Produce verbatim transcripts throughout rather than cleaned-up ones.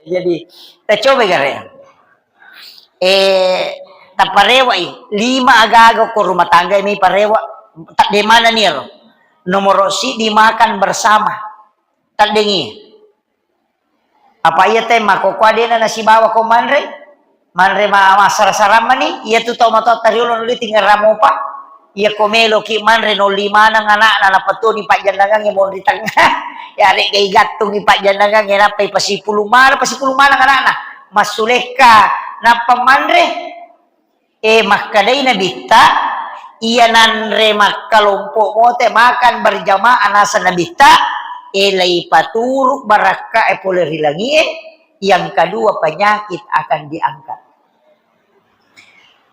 Jadi, tacobai gare. Eh, taparewai lima agaga ko rumah tangga mi parewa. Tak de mana ni ero. Nomor siddi makan bersama. Taddengi. Apa iya te makkokkoe dena nasibawa ko manre? Manre ma-, massara-sara mani, iya tu tau matoatta riolo nuli tingerang mopa. Iya ko meloki manre nolli maneng anakna, napatuni pajjannangangnge monri tengah. Ya, rega igattungi pajjannangangnge, nappai pasipulung maneng, pasipulung maneng anakna. Massulekka, nappa manre. Eh, makkedai Nabitta, iya nanre makkalompo mote makan berjamaah, naseng Nabitta, eh, leipaturu barakka e pole ri langie, yang kedua penyakit akan diangkat.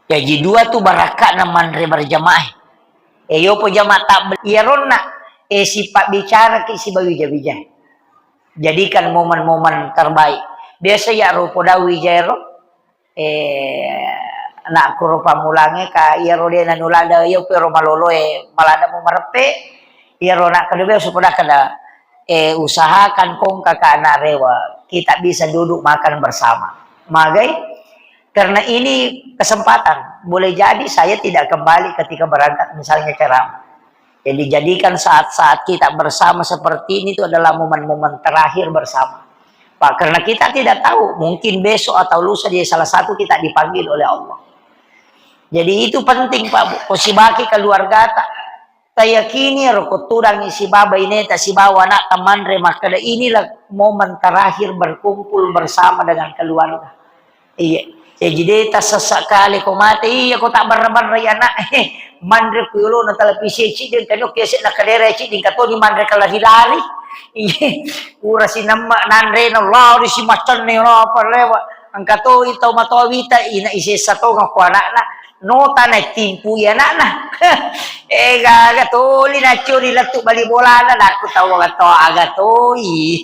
Jaji dua tu barakka'na manre berjamaah. Eh, yopo jamaah tak iyaronna, eh, sipabbicaraki sibawa wija-wija. Jadikan momen-momen terbaik. Biasa ya ro podau wija ero, eh, anakku ro pammulangnge, ka iyaro de nanulada, iya ko ero maloloe, malada mu mareppe, iyaro anak kedua biasa poda kada, eh, usahakan kongka ka anak rewa, kita bisa duduk makan bersama. Magai? Karena ini kesempatan. Boleh jadi saya tidak kembali ketika berangkat misalnya ceramah. Jadi, jadikan saat-saat kita bersama seperti ini itu adalah momen-momen terakhir bersama. Pak, karena kita tidak tahu, mungkin besok atau lusa jadi salah satu kita dipanggil oleh Allah. Jadi, itu penting, Pak, Bu. Ko sibaki keluargata, tayakini ro ko tudangi sibawa baineta, sibawa anakta manre, makkeda, inilah momen terakhir berkumpul bersama dengan keluarga. Iya. Jaji de tassessa kale ko mate, iya ko tabbarra-barrai anak. Manre ku yolona televisi ciddi, engka ni okki ase' na kadere ciddi, engka toni manre kalari-lari. Iya. Pura sinemme nanrena, lari si maccanne, apa lewa. Engka toi tau matoa wita, ina isessa tonga ko anakna. Nota na timpui anakna. Eh, gaga toli nacuri lettu bali bolana, nakku tau aga to, aga toi.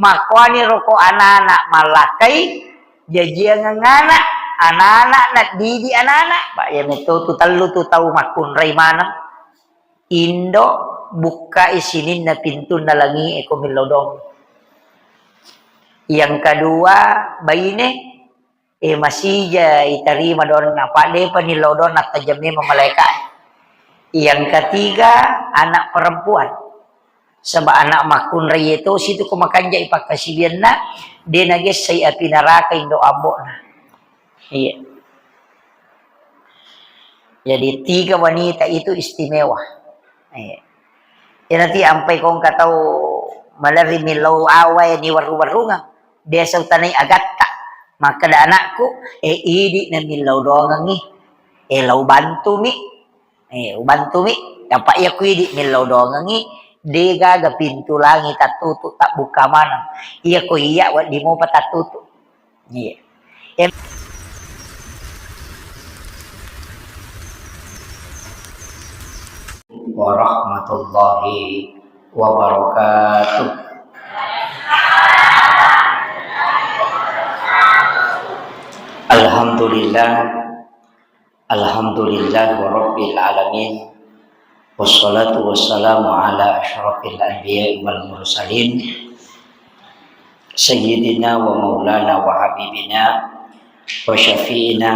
Makkuani ro ko anana mallakkai, jajiangeng anak, anana naddidi anana. Pak, iya metto tu tellu tu tau makkunrai maneng. Indo, bukkai sininna pintunna langi e ko millau dong. Yang kedua, baine, eh, masija itarima donna, Pak, depa nillau donna, tajang memang malaika. Yang ketiga, anak perempuan. Saba' ana' makkunrai e tosi tu ko makanja' i pakkasiwianna, de' nagessai api naraka indo' ambo'na. Iya. Jadi tiga wanita itu istimewa. Iya. Iyanati ampai ko engka tau malerri millau awae ni warru-warrungeng. Biasa utanai agatta. Makkeda anakku, "Eh, idi' na millau doangengngi. Eh, lau bantumi." Eh, ubantumi, apa' iya ku idi' millau doangengngi, de' gaga pintu langi' tattutu', tabbukka maneng. Iya ko iya' wedding mopa tattutu'. Iya. Em- Warahmatullahi wabarakatuh. Alhamdulillah. Alhamdulillahirabbil alamin. Wassalatu wassalamu ala asyrafil anbiya'i wal mursalin. Sayyidina wa maulana wa habibina wa syafi'ina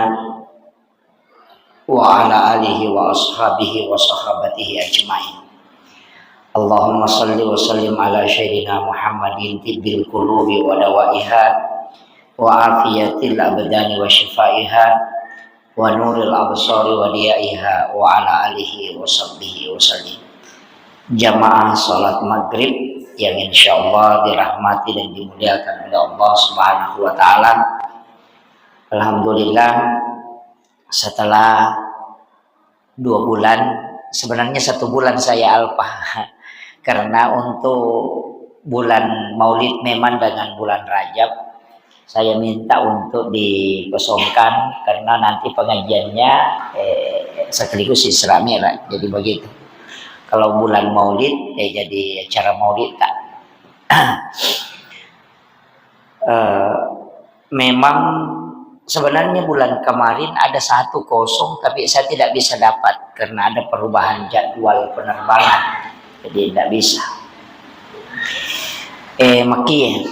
wa ala alihi wa ashabihi wa sahabatihi ajma'in. Allahumma salli wa sallim ala sayyidina Muhammadin tibbil qulubi wa dawaiha wa afiyatil abdani wa syifaiha wa nuril absari wa diyaiha wa ala alihi wa sahbihi wa sallim. Jamaah salat maghrib yang insyaallah dirahmati dan dimuliakan oleh Allah Subhanahu wa taala. Alhamdulillah, setelah dua bulan, sebenarnya satu bulan saya alpa. Karena untuk bulan Maulid memang dengan bulan Rajab, saya minta untuk dikosongkan karena nanti pengajiannya, eh, sekaligus Isra Mi'raj. Jadi begitu. Kalau bulan Maulid, eh, jadi acara Maulid tak. Eh, memang sebenarnya bulan kemarin ada satu kosong, tapi saya tidak bisa dapat karena ada perubahan jadwal penerbangan. Jadi tidak bisa. Eh, makie.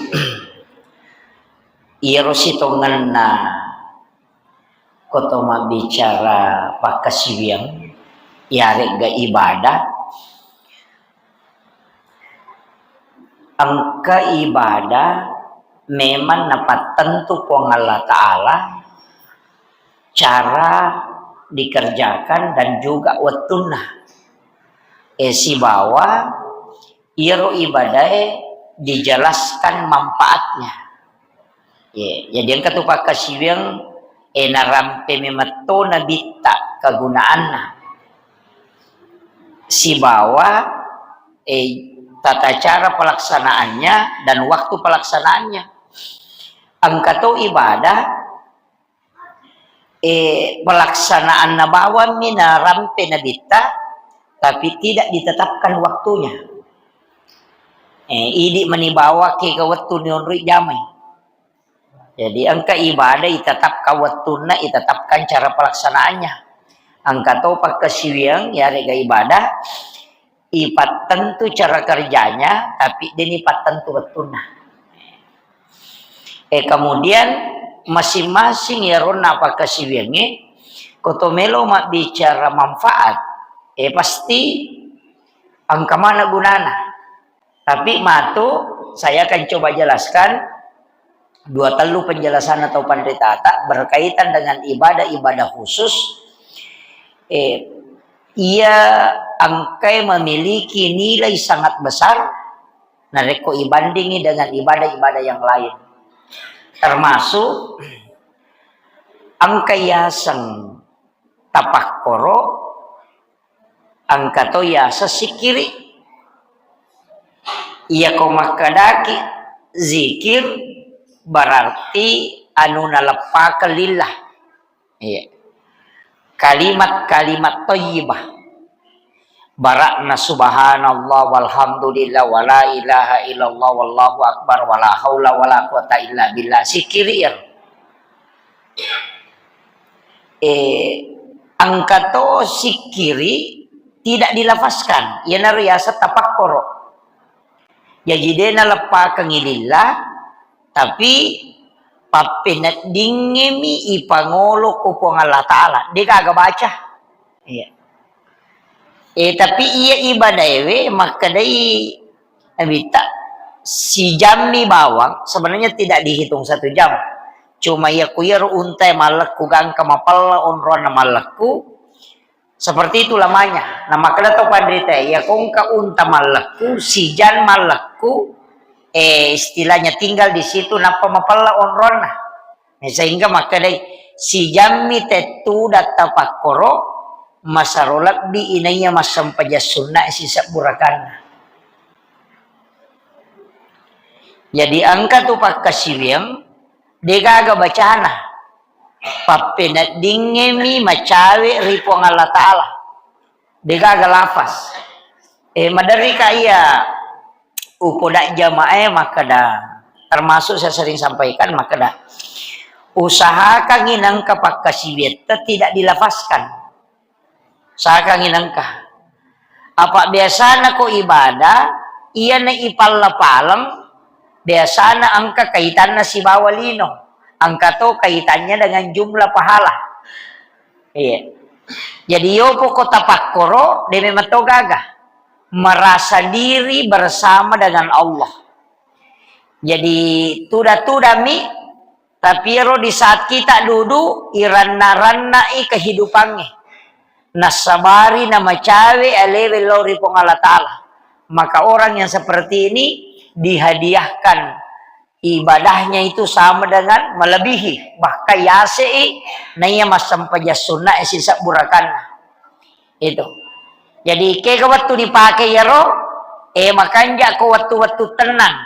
Iyaro sitongenna koto mabbicara pakkasiwiang, iyaregga ibadah, engka ibadah memang napattentu Puang Allah Ta'ala cara dikerjakan dan juga wettunna. Eh, sibawa iyaro ibadae dijelaskan manfaatnya. Ye, jadi engka tu pakkasiwiang, eh, narampe memetto nabitta kegunaanna. Sibawa, eh, tata cara pelaksanaannya dan waktu pelaksanaannya. Engka to ibadah, eh, pelaksanaanna bawammi narampe nabitta, tapi tidak ditetapkan waktunya. Eh, idi mani bawa ke ke wettu nionroi jamai. Jadi engka ibadah itetapkan wettunna, itetapkan cara pelaksanaannya. Engka to pakkasiwiang yarega ibadah ipattentu cara kerjanya, tapi deni pattentu wettunna. Eh, kemudian masing-masing yaronna pakkasiwiangnge, koto melo mabbicara manfaat, eh, pasti engka mana gunana. Tapi matu saya akan coba jelaskan dua tellu penjelasan atau panritata berkaitan dengan ibadah-ibadah khusus, eh, ia engkai memiliki nilai sangat besar narekko ibandingi dengan ibadah-ibadah yang lain. Termasuk engka yaseng tapakkoro, engka to yaseng sikkiri. Iyako makkedaki zikir berarti anu naleppakeng lillah. Iya. Kalimat-kalimat thayyibah. Bara'na subhanallah walhamdulillah wala ilaha illallah wallahu akbar wala haula wala quwata illa billah. Sikkiri iyaro. Eh, engka to sikkiri tidak dilafazkan, iyanaro yaseng tapakkoro. Jaji de naleppakengngi lillah, tapi pappeneddingngemi ipangolo ko Puang Allah Ta'ala. De gaga baca. Iya. Eh, tapi iya ibadaewe makkedai Nabitta, sijammi bawang, sebenarnya tidak dihitung satu jam. Cuma iya ku iyaro untae mallekku gangka mapella onronna mallekku, seperti itu lamanya. Nah, makkeda to panrita, iya kongka unta mallekku, sijan mallekku, eh, istilahnya tinggal di situ nappa mapella onronna. Sehingga makkedai, sijammi tettu datta pakkoro, masaro lebbi inaiya massempajang sunna sisebbu rakanna. Jadi engka tu pakkasiwiang, degaga bacana. Pappeneddingngemi macawe ri Puang Allah Ta'ala. Degaga lafaz. Eh, maderrika iya upoda jamaah makkeda, termasuk saya sering sampaikan makkeda, usahakangi nengka pakkasiwiatta tidak dilafazkan. Usahakangi nengka. Apa biasana ko ibadah, iyana ipalla paleng, biasana engka kaitanna sibawa lino. Engka to kaitannya dengan jumlah pahala. Iya. Jadi yopo ko tapakkoro, de memang to gaga. Merasa diri bersama dengan Allah. Jadi tuda-tudami, tapi ero di saat kita duduk, iranna-rannai kehidupannya. Nassabari namacawe alewe lao ri Puang Allah Ta'ala. Maka orang yang seperti ini dihadiahkan ibadahnya itu sama dengan melebihi, bahkan yasei naiya massempajang sunna sisebbu rakanna. Itu. Jadi kega wettu dipake iyaro, eh, makanja ko wettu-wettu tenang.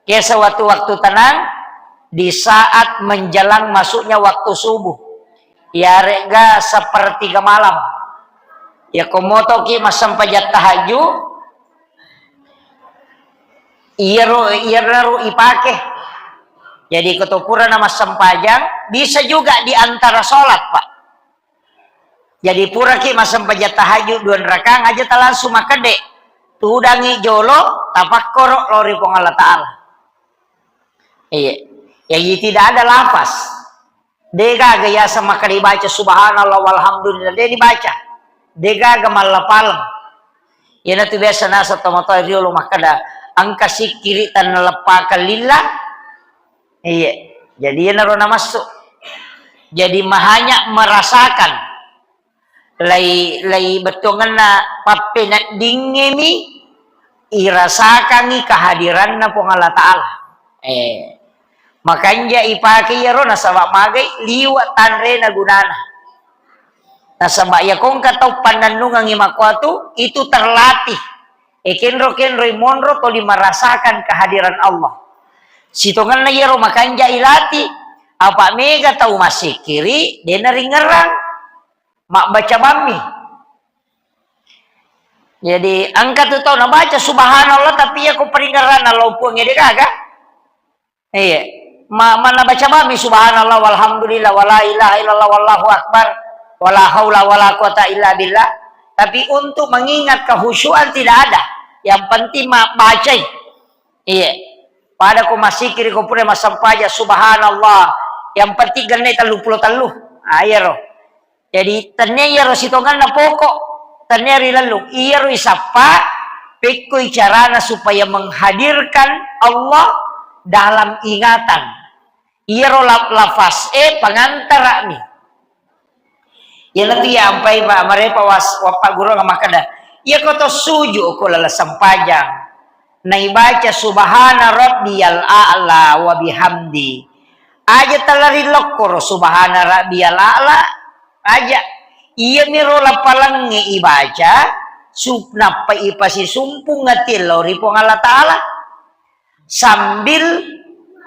Kesa waktu-waktu tenang di saat menjelang masuknya waktu subuh. Yarega sepertiga malam. Ya komotoki massempajang tahajud, iyaro, iyaro ipake. Jadi ko to purana massempajang, bisa juga di antara sholat, Pak. Jadi puraki massempajang tahajud dua rakang aja ta langsung makkede. Tudangi jolo, tapakkoro lao ri Puang Allah Ta'ala. Iya. Jadi tidak ada lafaz. Degaga yaseng makkeda ibaca subhanallah walhamdulillah, de dibaca. Degaga mallapaleng. Iyanatu biasa naseng tomatoa riolo makkeda, engka sikkiri tennaleppakeng lillah. Iya. Jadi iyanaro namassu. Jadi mahanya merasakan lai, lai bettuangenna pappeneddingngemi irasakangngi kehadiranna Puang Allah Ta'ala. Eh, makanja ipake iyaro nasaba magai liwa tanrena gunana. Nasaba iyako engka tau pannennungengngi makkuatu, itu terlatih. Eh, kenro-kenroi monro toli merasakan kehadiran Allah. Sitongenna iyaro makanja ilati, apa mega tau massikkiri, de naringngerang. Mabbaca bammi. Jadi, engka tu tau nabaca subhanallah, tapi iya ko paringerranna lao Puang ede gaga. Iya. Ma-, mana baca bammi subhanallah walhamdulillah wala ilaha illallah wallahu akbar wala haula wala quwata illa billah. Tapi untuk mengingat kehusyuan tidak ada. Yang penting ma-, bacai. Iya. Pada ko masikiri ko pura massempajang subhanallah. Yang penting genne tellu pulo tellu. Ah, iya ro. Jadi, tennia iyaro sitongenna pokok, tennia rilellung. Iyaro isappa, pekkoi carana supaya menghadirkan Allah dalam ingatan. Iyaro la-, lafaz e pangantara'mi. Iyanatu iya ampai pa-, marepa was-, wappaggurungang makkeda, iyako to suju ko laleng sempajang, naibaca subhana rabbiyal a'la wa bihamdi. Aja tala rilokkoro subhana rabbiyal a'la, aja. Iyamiro lapalangnge ibaca, sup-, nappa ipasisumpung atie lao ri Puang Allah Ta'ala sambil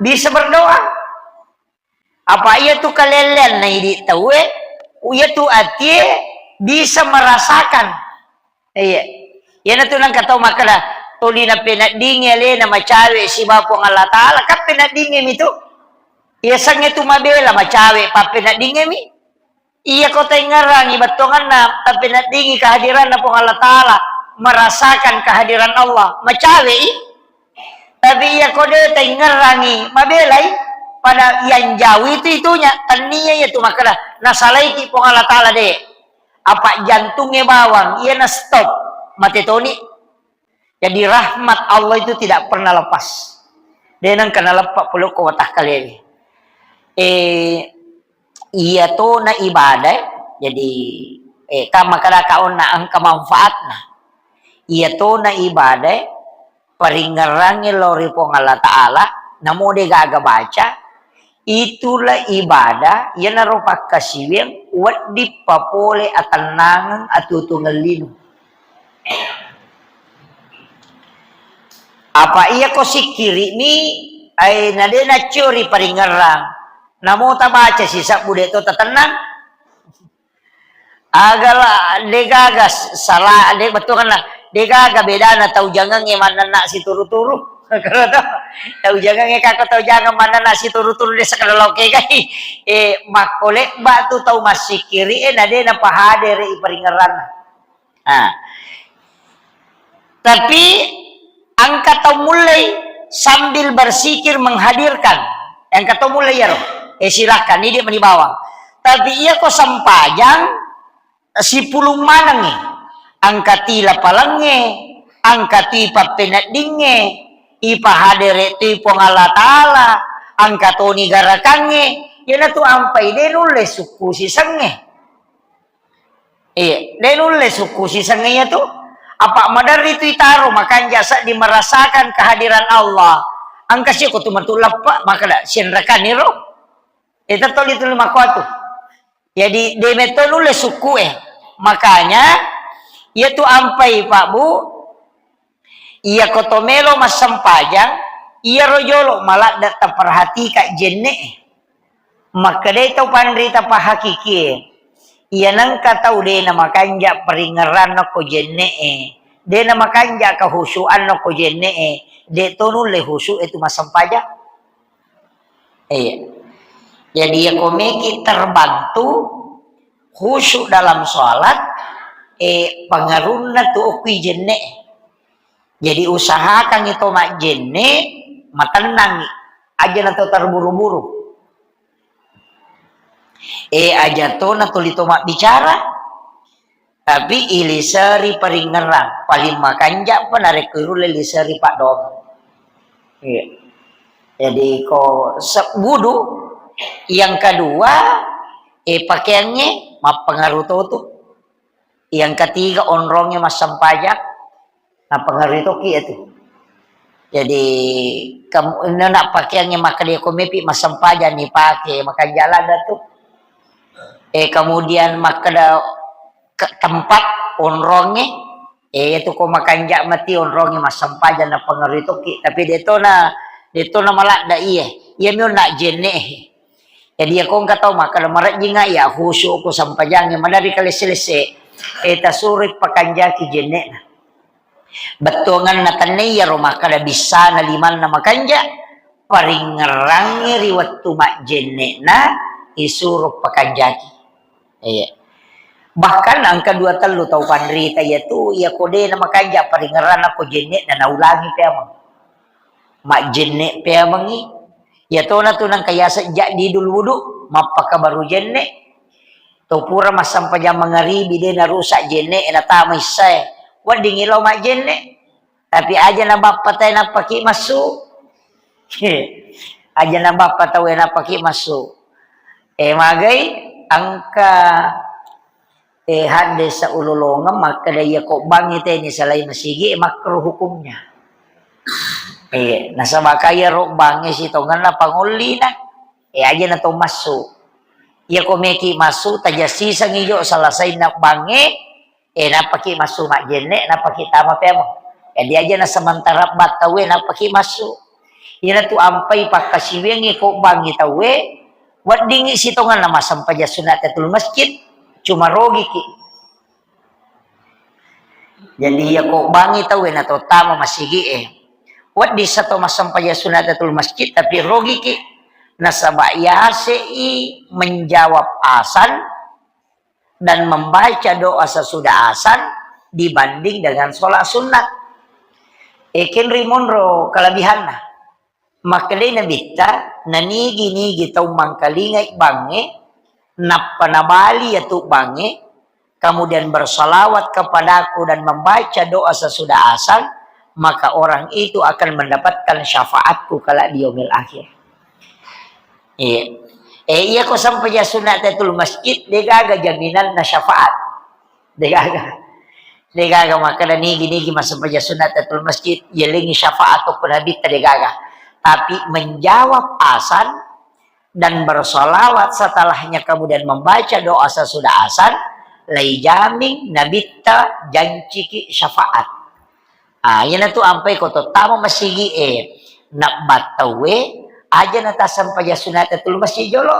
bisa berdoa. Apa iyatu kalelleanna idi tauwe, iyatu atie bisa merasakan. Iya. Iyanatu nengka tau makkeda, tuli napeneddingi alena macawe sibawa Puang Allah Ta'ala, kan peneddingimi tu. Iya sengnge tu mabela macawe pappeneddingimi. Iya ko taingngerangi bettuanganna, tapeneddingi kehadiranna Puang Allah Ta'ala, merasakan kehadiran Allah, macawe i. Tapi iya ko de taingngerangi, mabelai. Pada yang jauh itu itunya, tennia iya tu makkeda, nasalaiki Puang Allah Ta'ala de. Apa jantungnge bawang, iya na stop, mate toni. Jadi rahmat Allah itu tidak pernah lepas. De nengka naleppa pole ko watakkalewe. Eh, iya tona ibadah, jadi, eh, ka makkeda ka onna engka manfaatna. Iya tona ibadah, paringngerangnge lao ri Puang Allah Ta'ala, namo de gaga baca, itulah ibadah, iyanaro pakkasiwiang wedding papole atennangeng atuo-tuongeng lino. Apa iya ko sikkiri'mi, ai na de naccio ri paringngerang, namo tabaca sisebbu de to tatennang. Agala degaga s-, sala, de bettuanna degaga bedana tau jangengnge mannenna situru-turu. Tau jangengnge kako tau jangeng mannenna situru-turu de sekadaloke gai. Eh, makko lebba tu tau massikiri e na de napahadere i paringerranna. Ah. Tapi engka tau mullei sambil bersikir menghadirkan. Engka tau mullei iyaro. Eh, silahkan, idi mani bawang. Tapi iya ko sempajang, sipulung manengngi. Engka ti lapalengnge, engka ti pappeneddingnge, ipahadere tu Puang Allah Ta'ala, engka toni garakangnge, iyanatu ampai de nulle sukku sisengnge. Iya, de nulle sukku sisengnge iyatu. Apa maderri tu itaro, makanja seddi merasakan kehadiran Allah. Engka siko tu matu leppa, makkeda sienrekaniro. Ita toli tuli makkuatu. Jadi, de metto nulle sukku e. Makanya, iyatu ampai, Pak, Bu, iyako to melo massempajang, iyaro jolo maladde taperhatika jenne e. Makkedai tau panrita pahakikie, iya nengka tau de namakanja paringerranna ko jenne e, de namakanja kehusuanna ko jenne e, de to nulle husu e tu massempajang. Iya. Jadi, iya ko meki terbantu khusyuk dalam sholat, eh, pengaruhna tu okui jenne. Jadi, usahakan itu majjenne, matennangi. Aja na tau terburu-buru. Eh, aja to na tuli to mabbicara, tapi iliseri paringngerang. Paling makanja pa narekko irulle liseri paddoangeng. Iya. Jadi ko se-, wudu, yang kedua, eh, pakaiangnge mappengaruh to tu. Yang ketiga, onrongnge massempajang, napengaruhi tokki itu. Jadi, kamu, nana pakaiangnge makkeda ko mepi massempajang ni pake, makanja ladda tu. Eh, kemudian makkeda ke tempat onrongnge, eh, itu ko makanja mati onrongnge massempajang napengaruhi tokki. Tapi detona, detona maladda iye. Iya mi onna jenne. Jadi, iya ko engka tau makkeda, "Marejjinga iya khusyuk ko sempajangnge, maderri kalesse-lesse." Eh, tasuroi pakanjaki jenne'na. Bettuanganna tenne iyaro makkeda bissana limanna makanja, paringngerangngi ri wettu majjenne'na isuro pakanjaki. Iya. Bahkan engka dua tellu tau panrita iya tu, iya ko de na makanja paringngeranna ko jenne'na naulangi peameng. Majjenne peamengngi. Iya tona tu nengka yaseng jadidul wudu, mappakabaru jenne. To pura massempajang mangaribi de narusak jenne, natama issae. Weddingngi lao majjenne. Tapi aja na bappa tae nappaki massu. Aja na bappa taue nappaki massu. Eh, magai engka Eh, hadde saulolongeng makkeda, iya ko bangngi teni salai masigi, eh, makruh hukumnya. Eh, nasaba kaya ro bangnge sitongenna pangollina. Eh, aja na to massu. Iya ko meki massu, tajassisengi jo salasainna bangnge, eh, nappaki massu majjenne, nappaki tama peameng. Jadi aja na sementara battaue nappaki massu. Iyana tu ampai pakkasiwiangngi ko bangngi taue, weddingngi sitongenna massempajang sunat tahiyatul masjid, cuma rogiki. Jadi, iya ko bangngi tauwe na to tama masigi'e, wedding sa to massempajang sunat tahiyatul masjid, tapi rogiki. Nasaba yase'i menjawab azan dan membaca doa sesudah azan dibanding dengan sholat sunat. Ekenri monro kelebihanna. Makkedai Nabitta, "Nanigi-nigi tau mangkalingai bangnge, nappa nabali yatu bangnge, kemudian bersalawat kepadaku dan membaca doa sesudah azan, maka orang itu akan mendapatkan syafaatku kelak di yaumil akhir." Iya. Eh, iya ko sampajang sunat tahiyatul masjid, degaga jaminanna syafaat. Degaga. Degaga makkeda nigi-nigi massempajang sunat tahiyatul masjid, yalengngi syafaat ko Nabitta, degaga. Tapi menjawab azan dan bersalawat setelahnya, kemudian membaca doa sesudah azan, laijamin Nabitta janciki syafaat. Ah, iyanatu ampai ko tottama masigi'e, nabbattauwe, aja natassampajang sunat tahiyatul masjid jolo,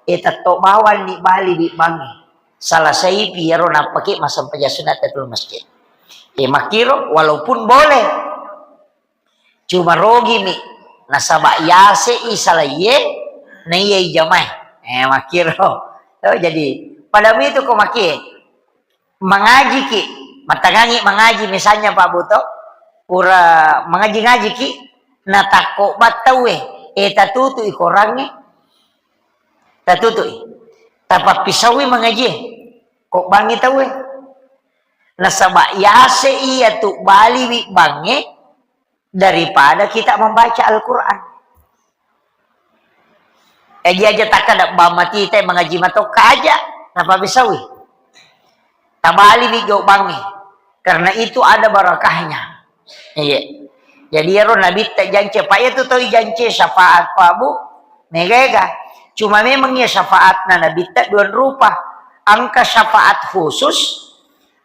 e, tetto bawanni bali bibbangnge. Salasaipi iyaro nappake massempajang sunat tahiyatul masjid. E, makkiro, walaupun boleh, cuma rogimi, nasaba yase'i salaiye, naiyai jamae. E, makkiro. Oh, jadi, pada mitu ko makie, mangajiki, mattangangi mangaji, misalnya Pak Buto, pura mangaji-ngajiki, natakko battauwe, e, tatutui korangnge, tatutui, tapappisaui mangaji, ko bangngi tauwe. Nasaba yase iya tu baliwi bangnge daripada kita membaca Al-Quran. Eji aja takkada bamma tita mangaji matokka aja, napabisawi. Tabaliwi jo bangnge. Karena itu ada barakahnya. Iya. Jadi iyaro Nabitta jance, Pak, iya tu toi jance syafaat, Pak, Bu. Mega-ega. Cuma memang iya syafaatna Nabitta dua rupa. Engka syafaat khusus,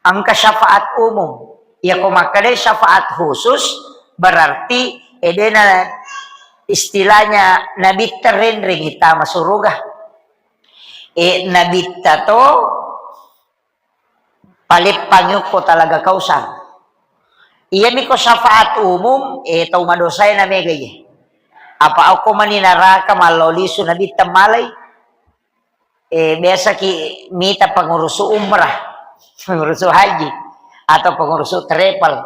engka syafaat umum. Iya ko makkedai syafaat khusus, berarti edena istilahnya Nabitta renreng tama suruga. E, Nabitta to paleppangi okko Talaga Kausar. Iyami ko syafaat umum, e, tau madosae na mega iye. Apa okko mani naraka mallo lisu Nabitta malai. E, biasa ki mita pengurusu umrah, pengurusu haji, atau pengurusu travel.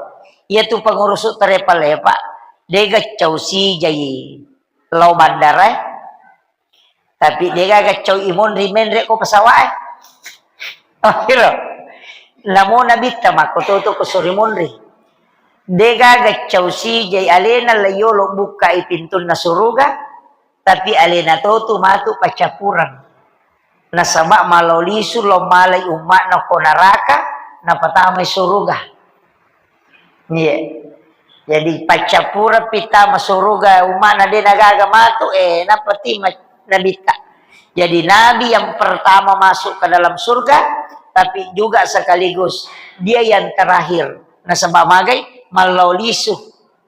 Iya tu pengurusu travel ya, Pak. Dega cau sijai lao bandara, eh. Tapi degaga cau imonri menre ko pesawat, eh. Oh, iro. Namo Nabitta makko toto ko sori monri. Degaga cau sijai alena la yolo bukkai pintunna suruga, tapi alena totu matu paccappureng. Nasaba malo lisu lo malai umma'na ko naraka, napatamai suruga. Iya. Jadi paccappureng pittama suruga umma'na de nagaga matu, eh, nappa tima Nabitta. Jadi Nabi yang pertama masuk ke dalam surga, tapi juga sekaligus dia yang terakhir. Nasaba magai, mallau lisu,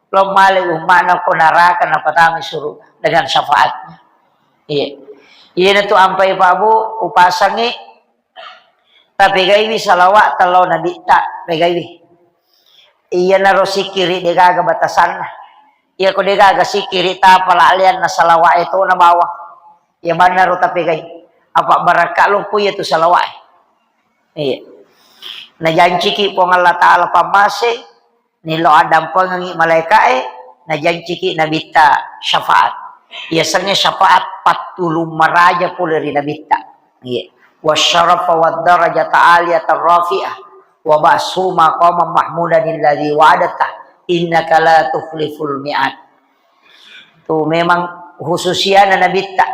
lo male umma'na ko naraka napatamai suruga dengan syafaatnya. Iya. Iya natu ampai Pak Bu, upasangi, tapegaiwi salawat tello Nabitta, pegaiwi. Iyanaro sikiri degaga batasanna. Iya ko degaga sikiri tapala alianna salawat itu na bawang. Iya bannaro tapegai. Apa barakka loppo iya tu salawat. Iya. Najanciki Puang Allah Ta'ala pammase, nillo addampengengi malaika'e, najanciki Nabitta syafaat. Yasengnge syafaat pattulung maraja pole ri Nabitta. Iya. Wasyarafa wad darajata aliyatan rafi'ah wa ba'su maqaman mahmudan alladzi wa'adta innaka la tukhliful mi'ad. Tu memang khususiana Nabitta.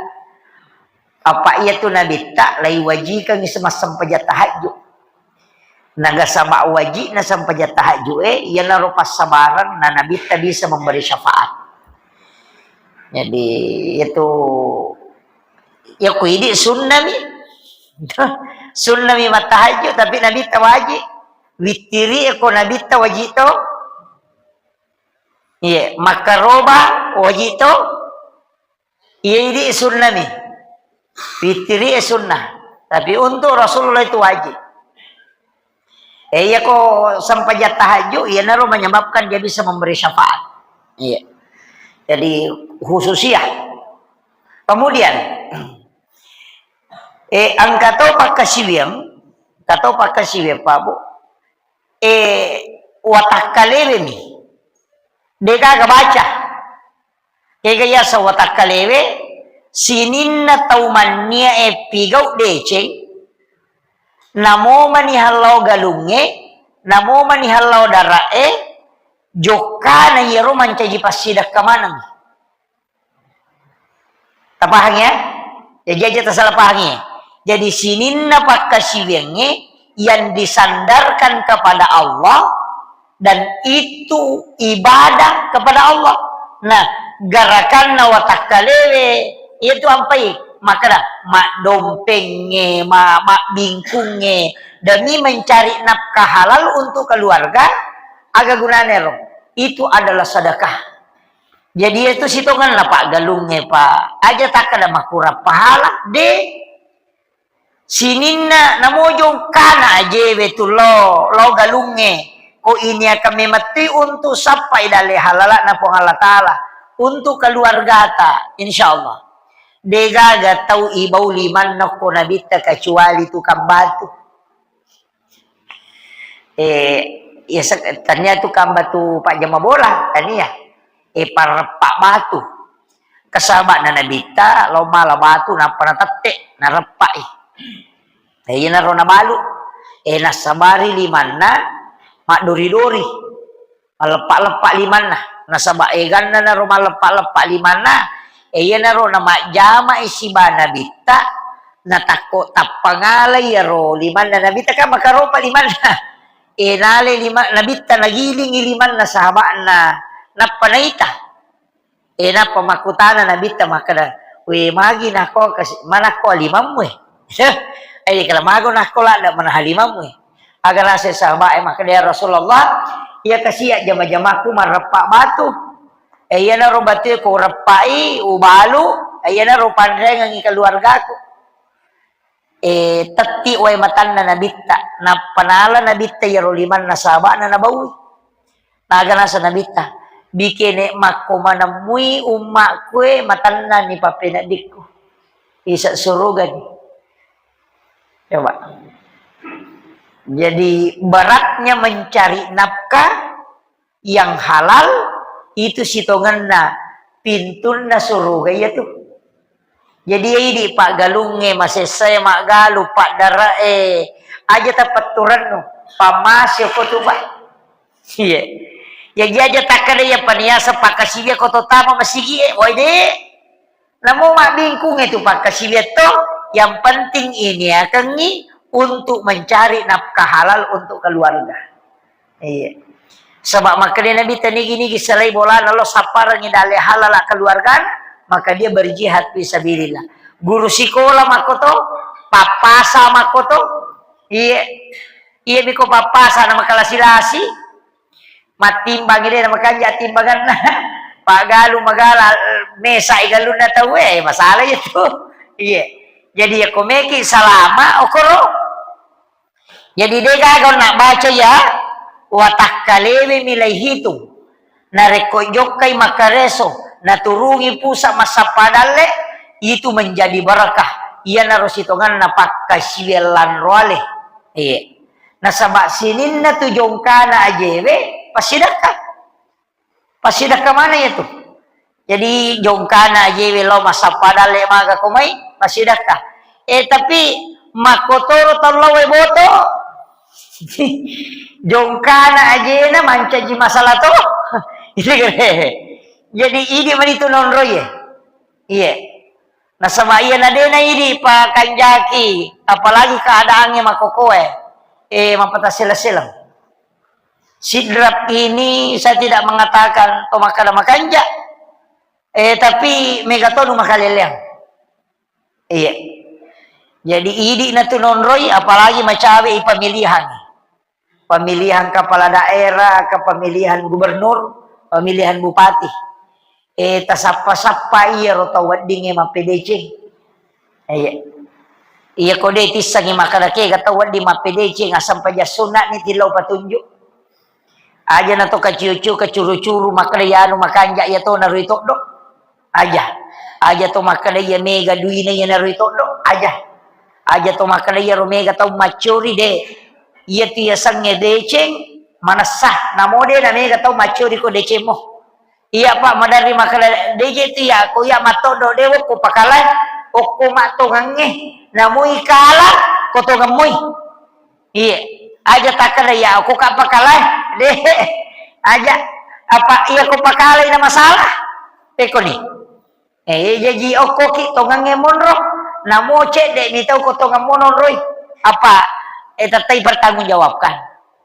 Apa iya tu Nabitta lai wajikangi semassempajang tahajud. Nagasaba wajibna sempajang tahajud, eh, iyanaro passabareng na Nabitta bisa memberi syafaat. Jadi itu ya ku idi sunnami. Sunnami mattahajud tapi Nabitta wajib. Wittiri ko Nabitta wajib to. Iya, makkaroba wajib to. Iya idi sunnami. Wittiri e sunnah. Tapi untuk Rasulullah itu wajib. Eh, iya ko sempajang tahajud, iyanaro menyebabkan dia bisa memberi syafaat. Iya. Jadi khususiyah. Kemudian, eh, engka to pakkasiwiang, engka to pakkasiwiang, Pak Bu. Eh, watakkalewemi. Degaga baca. Ega yaseng watakkalewe, sininna tau manniae pigau deceng, namo mani hallau galungnge, namo mani hallau dara'e, jokkana iyaro mancaji passidakka maneng. Tapahangi ya? Jadi aja tasalah pahangi. Jadi sininna pakkasiwiangnge yang disandarkan kepada Allah dan itu ibadah kepada Allah. Nah, garakanna watakkalewe itu ampai makkeda maddompengnge, ma-, mabbingkungnge demi mencari nafkah halal untuk keluarga, aga gunane ro? Itu adalah sedekah. Jadi itu sitongenna paggalungnge, Pak. Aja takkeda makurang pahala, de. Sininna namojong kana ajewe tu lo, lo galungnge. Ko ini akan memetti untuk sappai dalle halalana Puang Allah Ta'ala. Untuk keluargata, insya Allah. Degaga tau ibau limanna ko Nabitta kecuali tukang batu. Eh, ya, se-, tania tukang batu pajama bola, tania. Eh, pareppa batu. Kesabak na Nabitta, lo mala batu, nappa natette, nareppai. Eh, iyanaro nabalu. Eh, nassabari limanna, maddori-dori. Malleppa-leppa limanna. Nasaba eganna naro malleppa-leppa limanna, e, iyanaro namajjamai siba Nabitta, natakko tappangalai iyaro limanna Nabitta, kan makaropa limanna. E, nale lima-, Nabitta nagilingi limanna sahaba'na, nappa naita. E, nappa makkutana Nabitta makkeda, "We, magi nako kasi-, manakko limammu e?" Eh, kala mago nakko ladde manaha limammu e. Aga naseng sahabat e makkeda, "Ya Rasulullah, iya kasi jama-jamaku mareppa batu. Eh, iyanaro batu ko ureppai, ubalu, eh, iyanaro panrengengi keluargaku." Eh, tetti wae matanna Nabitta, nappa nala Nabitta iyaro limanna sahaba'na nabaui. Naga naseng Nabitta, "Bikene makko manemmui ummakku e matanna ni pappeneddikku. Isa surugani." Coba. Jadi beratnya mencari nafkah yang halal itu sitongenna pintunna suruga iya tu. Jadi, idi paggalungnge, masessae maggalu, paddare'e, aja tapetturennu, pammase ko tu, Pak. Iya. Jaji aja takkeda iya paniasa pakkasiwia ko to tama masigie, woi de. Namo mabbingkungnge tu pakkasiwia to, yang penting iniakengngi untuk mencari nafkah halal untuk keluarga. Iya. Saba' makkeda Nabi, tenigi-nigi selai bolana lo sapparengngi dalle halala keluargana, maka dia berjihad fi sabilillah. Guru sikola makkoto, pappasa makkoto, iya. Iya miko pappasa na makalasi-lasi, mattimbangi de na makanja timbanganna. Paggalu magala, mesa i galunna tauwe, eh, masalah itu. Iya. Jadi ya komeki salama okoro. Jadi, degaga onna baca iya, watakkalewe milai hitung. Narekko jokkai makkareso, naturungi pusa massappa dalle, itu menjadi barakah. Iyanaro sitonganna pakkasiwiang lanro ale. Iya. Nasaba sininna tu jongkana ajewe, passidekka. Passidekka maneng iya tu. Jadi, jongkana ajewe lao massappa dalle maga ko mai, passidekka. Eh, tapi makkotoro tau lao wae boto. Jongkana ajena mancaji masalah to. Jadi, idi mani tu nonroi e. Iya. Nasaba iya na de na idi pakanjaki, apalagi keadaannya makokoe. Eh, mapatassela-sela. Sidrap ini saya tidak mengatakan to makkada makanja. Eh, tapi mega tonu makaleleang. Iya. Jadi idi na tu nonroi, apalagi macawe i pemilihan. Pemilihan kepala daerah, ke pemilihan gubernur, pemilihan bupati. Eh, tasappa-sappa iyaro tau weddingnge mappedeceng. Iya. Iya ko de tissengi makkada kega tau wedding mappedeceng, assampajang sunna ni tillau patunjuk. Aja na to kaciu-ciu, kacuru-curu, makkada iyanu makanja iya to narui toddo. Aja. Aja to makkada iya mega duina iya narui toddo. Aja. Aja to makkada iyaro mega tau maccori de. Iya tu yasengnge deceng, manessa. Namo de na mega tau maccori ko decemmo. Iya, Pak, maderri makkeda, de je tu iya, ko iya mattoddo, de wokko pakalae, okko mattongengnge, namoi kala, ko tongeng moi. Iya, aja takkeda iya, okko ka pakalae, de, aja, apa iya ko pakalae na masalah, pekoni. Eh, jaji okko ki tongengnge monro, namo cedde mi tau ko tongeng monroi, apa, eh, tettai pertanggungjawabkan.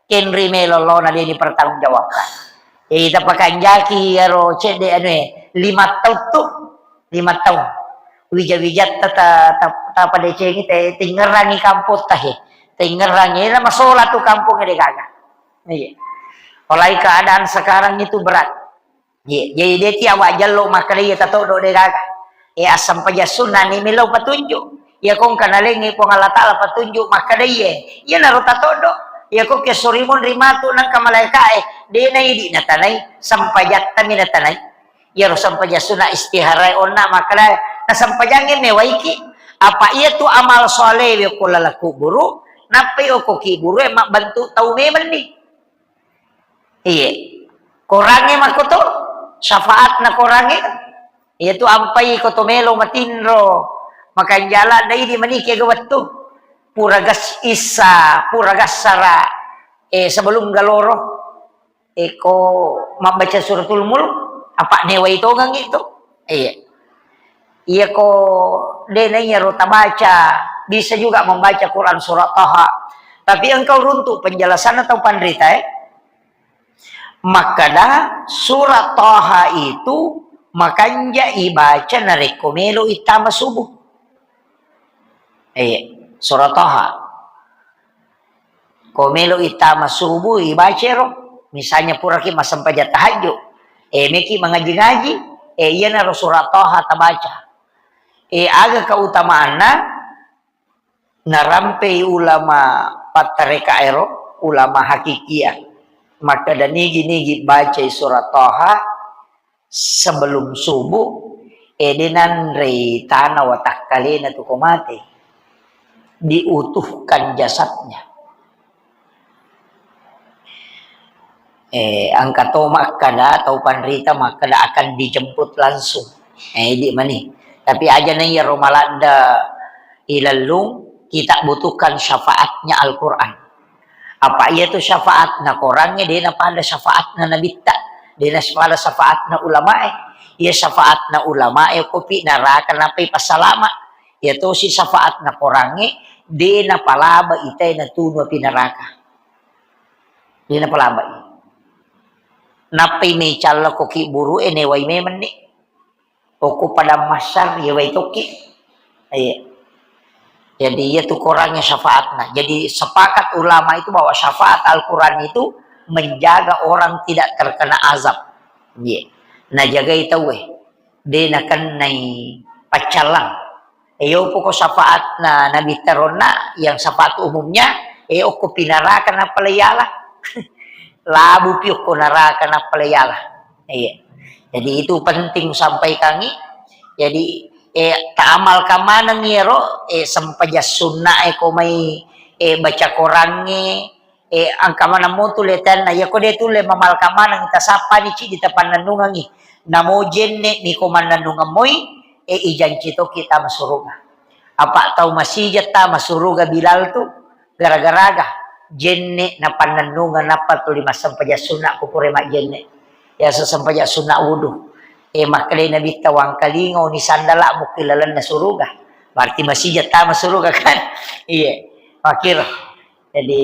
Kenri melo lona de dipertanggungjawabkan. Eh, ita pakanjaki iyaro cedde anue, lima taung tu, lima taung. Wija-wijatta ta, ta, ta padecengi te, tingngerangi kampotta he. Tingngerangi, na masola tu kampong de gaga. Iya. Apalagi keadaan sekarang itu berat. Iya, jadi de ti awak jallo makkeda iya tatoddo de gaga. Eh, assampajang sunna ni melo patunjuk. Iya ko engka nalengngi Puang Allah Taala patunjuk makkeda iye, iyanaro tatoddo. Iya ko ke sorimun rimatu nangka malaikae, de na idi natanai, sampajatta mi natanai. Iyaro sampajang sunna istihara onna makkeda, na sampajangnge mewaiki. Apa iya tu amal solewe ko laleng kuburu, nappai okko kiburu e mabbentuk tau memeng ni. Iye. Korangnge makkoto, syafaatna korangnge. Iya tu ampai ko to melo matinro. Makanja ladde idi manike ga wettu. Pura gas issa, pura gassara. Eh, sebelum galoro. Eh, ko mabbaca suratul mulk, apa newai tongeng itu. Iya. Iya ko de na iyaro tabaca, bisa juga membaca Quran surat Taha. Tapi engkau runtuk penjelasanna tau panrita, eh. Makkada surat Taha itu makanja ibaca narekko melo ittama subuh. Eh, surat Taha. Ko melo ittama subuh, ibacero. Misalnya puraki massempajang tahajud, eh, meki mangaji-ngaji, eh, iyanaro surat Taha tabaca. Eh, aga keutamaanna? Narampei ulama pattareka ero, ulama hakikia. Makkeda nigi-nigi bacai surat Taha, sebelum subuh, eh, de nanrei tana watakkalena tu ko mate, diutuhkan jasadnya. Eh, engka to makkeda, tau panrita makkeda akan dijemput langsung. Eh, idi mani. Tapi aja na iyaro maladde ilellung, kita butuhkan syafaatnya Al-Quran. Apa iya tu syafaatna Korangnge, de napada syafaatna nabitta, de napada syafaatna ulamae. Iya syafaatna ulamae kopi naraka napai pasalama. Iya tosi syafaatna Korangnge, de napalaba itae natunu api naraka. De napalabai. Nappai mecalla ko ki buru e newai memenni. Okko padang mahsyar, yewai tokki. Iya. Jadi, iya tu Korangnge syafaatna. Jadi, sepakat ulama itu bahwa syafaat Al-Quran itu menjaga orang tidak terkena azab. Iya. Najagai tauwe. De nakennai paccallang. E, yopo ko syafaatna Nabi taronna, yang syafaat umumnya, e, okko pinaraka nappa layala. Labu pi okko naraka nappa layala. Iya. Jadi itu penting sampaikangi. Jadi, e, taamalkan maneng iyaro, e, sempajang sunna e ko mai, e, baca Korangnge, e, engka maneng motu letenna. Iya ko de tulle mamalkan maneng, tasappani cidi tapannennungengi. Namo jenne mi ko mannennungeng moi, e, ijanci toki tama suruga. Apa tau masija tama suruga Bilal tu, gara-garaga jenne napannennungeng nappa tuli massempajang sunna ko pura majjenne. Yaseng sempajang sunna wudu. E, makkedai Nabitta, "Wangkalinga oni sandala mukki lalenna suruga." Berarti masija tama suruga kan? Iya, makkiro. Jadi,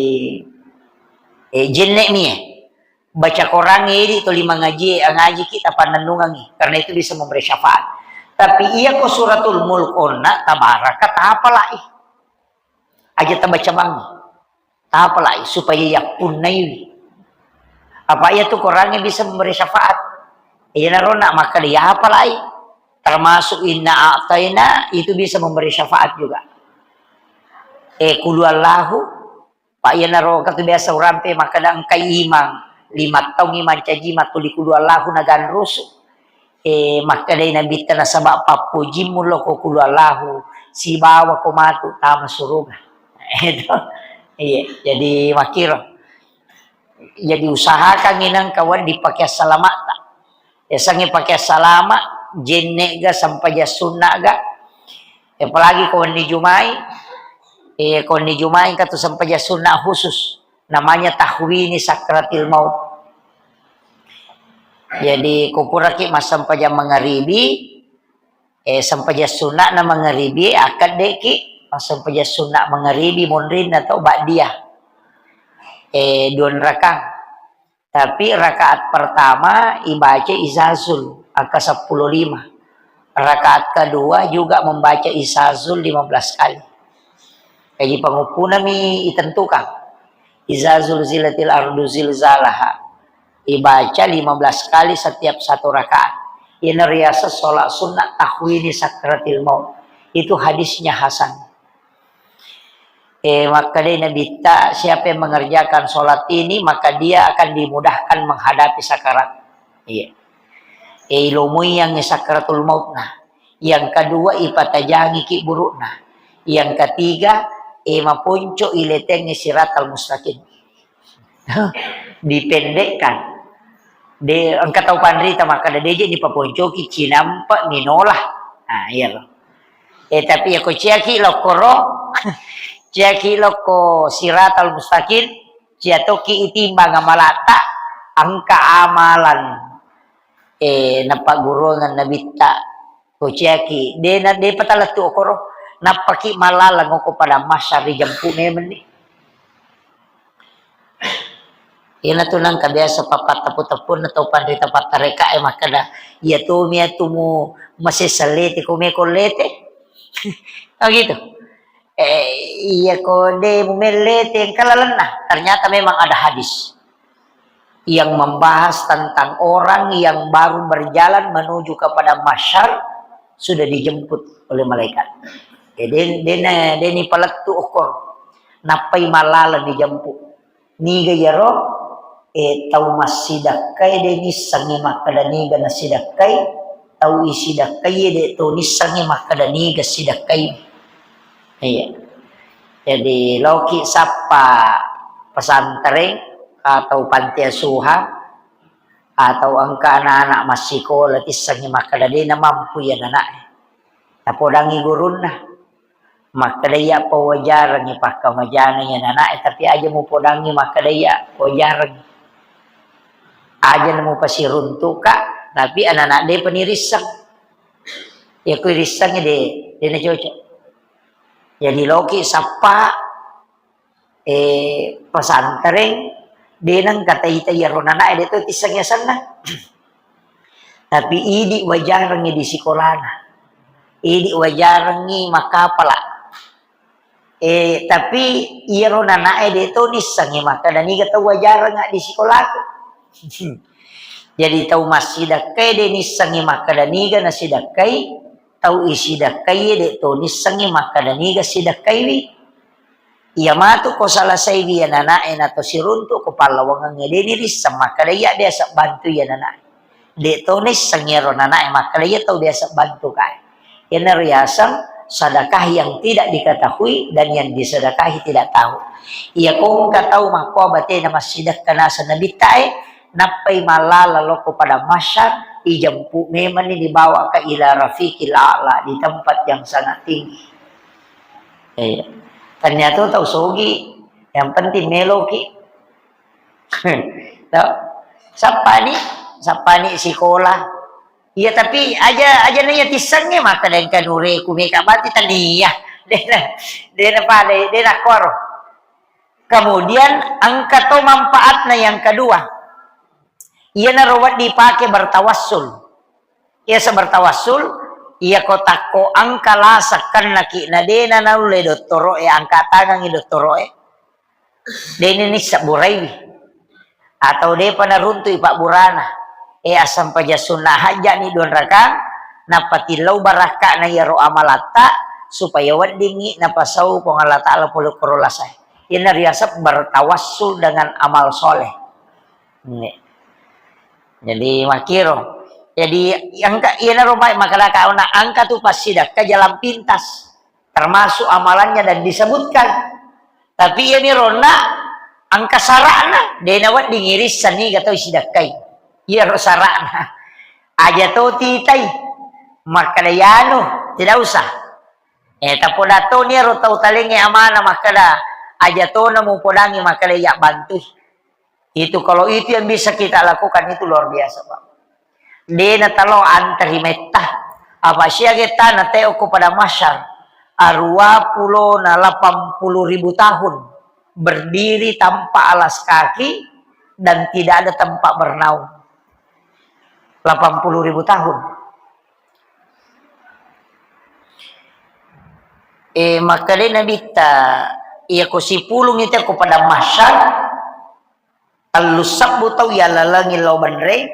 e, jenne mi e. Baca Korangnge idi tuli mangaji, ngaji ki tapannennungengi. Karena itu bisa memberi syafaat. Tapi iya ko Suratul Mulk onna, Tabaraka, tapalai. Aja tabaca mangi. Tapalai supaya yappunnaiwi. Apa iya tu Korangnge bisa memberi syafaat. Iya narona maka dia apalai. Termasuk inna a'taina itu bisa memberi syafaat juga. E, kulu Allahu, Pak, iyanaro engka tu biasa urampe makkeda engkai imang, lima taung imang caji mattuli kulu Allahu naganrusu. E, makkedai Nabitta nasaba pappojimmu loko kulu Allahu, sibawa ko matu tama suruga. Itu. Iya, jadi makkiro. Jadi usahakan inang kawan dipake assalamatta. Yasengnge pake salama, jenne ga, sempajang sunna ga. Apalagi ko wenni Jumai, eh, ko wenni Jumai engka tu sempajang sunna khusus, namanya tahwini sakratil maut. Jadi, ko puraki massempajang mangaribi, eh, sempajang sunna na mangaribi, akkaddeki massempajang sunna mangaribi monrinna tau ba'diyah. Eh, dua rakang. Tapi rakaat pertama ibaca Izazul angka seppulo lima. Rakaat kedua juga membaca Izazul lima belas kali. Jadi panguppunami itentukan. Izazul zilatil ardu zilzalaha. Ibaca lima belas kali setiap satu rakaat. Ini riasa sholat sunnah tahwini sakratil maut. Itu hadisnya hasan. Eh, makkedai Nabitta, siapa yang mengerjakan sholat ini, maka dia akan dimudahkan menghadapi sakarat. Iya. Eh, ilomui yang sakratul maut nah. Yang kedua, ipatajangi ki burukna. Yang ketiga, eh, maponco iletengi siratal mustaqim. Dipendekkan. De, engka tau panrita makkeda, "De je ni paponcoki, cinampe minola." Nah, iya lo. Eh, tapi ya ko ciaki lokkoro, ciaki lokko siratal mustaqim, cia toki itimbang amalatta, engka amalan, eh, napagguruangan Nabitta. Kociaki, de na, de patalettu okoro, nappaki malaleng oko padang mahsyar rijempu memenni. Iyanatu nangka biasa pappatteppu-teppunna tau panrita pattarekae makkeda, "Iya tomi atumu masessa lete, ko meko lete." Oh gitu. Eh, iya ko de mumellete engka lalenna. Ternyata memang ada hadis yang membahas tentang orang yang baru berjalan menuju kepada mahsyar sudah dijemput oleh malaikat. Jadi, dena, deni palettu okor. Nappai malala dijemput. Niga iyaro, eh, tau massidakkai de nissengngi makkeda niga nasidakkai, tau isidakkai de to nissengngi makkeda niga sidakkai. Iya. Jadi, loki sappa pesantren, atau panti asuhan, atau engka anak-anak massikola tissengngi makkeda de' namampu iya anana'e. Tapodangngi gurunna. Makkeda iya pawajarengngi pakkamajana iya anana'e, tapi aja mupodangngi makkeda iya pawajarengngi. Aja mupasiruntuka, tapi anana'e de'pa nirisseng. Iya ku irissengngi de', de' nacocok. Jadi loki sappa, eh, pesantren, de' nengka tai-tai iyaro anana'e de' to tisseng asenna. Tapi idi' wajarengngi di sikolana. Idi' wajarengngi makkapala. Eh, tapi iyaro anana'e de' to nissengngi makkeda niga tau wajarengnga di sikolaku. Jadi tau massidekkae de' nissengngi makkeda niga nasidekkai, tau isidekkaie de' to nissengngi makkeda niga sidekkaiwi. Iya matu ko salasaiwi anana'e nato siruntu ko pallawangengnge de' nirisseng makkeda iya biasa bantu iya anana'e. De' to nisseng iyaro anana'e makkeda iya tau biasa bantu kae. Iyanaro yaseng sedekah yang tidak diketahui dan yang disedekahi tidak tahu. Iya ko engka tau makkoa batena massidekka naseng nabittae, nappai mallala lokko padang mahsyar, ijempu memanni dibawa ke ila rafiqil a'la, di tempat yang sangat tinggi. Iya. Ternyata tau sogi, yang penting meloki. Tau? Sappani, sappani sikola. Iya, tapi aja, aja naiya tissengnge makkeda engka nureku meka bati tania. Dena, dena pada, dena koro. Kemudian engka to manfaatna yang kedua. Iyanaro wedding pake bertawassul. Iya sebertawassul, iya ko takko engka lasa kennaki na dena naulle dottoro'e, angka tangangi dottoro'e. Deni nisseng buraiwi. Atau depa naruntui pabburana. Eh, assampajang sunna hajjani duanrakang, napatillau barakka'na iyaro amalatta, supaya weddingngi napasau Puang Allah Ta'ala pole koro lasae. Iyana riaseng bertawassul dengan amal soleh. Ini. Jadi makkiro. Jadi engka, iyanaro mai makkadaka ona engka tu passidakka jalan pintas. Termasuk amalannya dan disebutkan. Tapi iyami ronna engka sara'na, de nawedding irisseng niga tau isidakkai. Iyaro sara'na. Aja to titai. Makkada yanu, tidak usah. Eh, tapoda toni ero tau talengnge amana makkada, aja tona mupodangi makkada iya bantui. Itu, kalau itu yang bisa kita lakukan, itu luar biasa, Pak. De natalo antri metta. Apa siaga tana teo ko pada masyar. Arua pulo na lapan puluh ribu tahun berdiri tanpa alas kaki dan tidak ada tempat bernaung. Lapan puluh ribu tahun. Eh, makkeda Nabitta, iya ko sipulung itu ko pada masyar, tellu sebbu tau yallalengi lao benreng,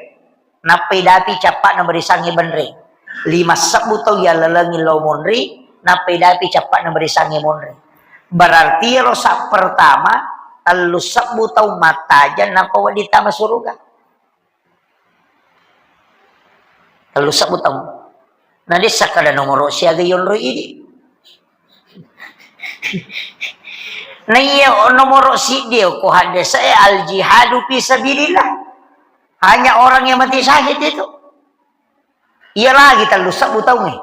nappai dapi cappa'na barisangnge benreng. Lima sebbu tau yallalengi lao monri, nappai dapi cappa'na barisangnge monri. Berarti ero sa pertama, tellu sebbu tau mattajeng nappa wedding tama suruga. Tellu sebbu tau. Na de sakkada nomoro siaga yonroi idi. Na iya nomoro siddi ko haddese'e al jihadu fi sabilillah. Hanya orang yang mati syahid itu. Iya lagi tellu sebbu taungnge.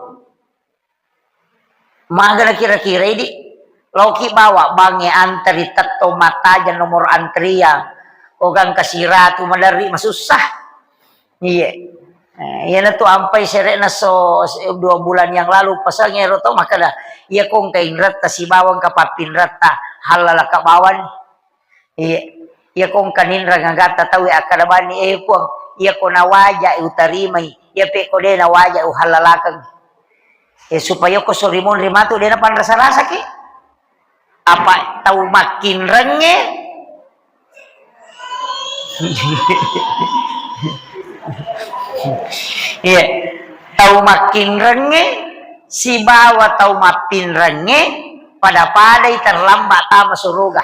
Magana kira-kira idi, loki bawa bangnge antri tetto mattajeng nomor antrian. Ogang kasiratu maderri masussa. Iye. Eh, iyana tu ampai sere'na so, se-, dua bulan yang lalu pasangnge ero to makkada, iya ko engka inretta sibawa engka pappinretta, hallalaka bawani. Iya, iya ko engka ninreng agatta tauwe akkada bani, eh, Puang, iya ko nawaja utarimai, iya pe ko de nawaja uhallalakeng. Eh, supaya ko sorimonri matu de napanrasa-rasaki. Apa tau makkinrengnge? Iya, tau makkinrengnge sibawa tau mappinrengnge pada-padai terlambat tama suruga.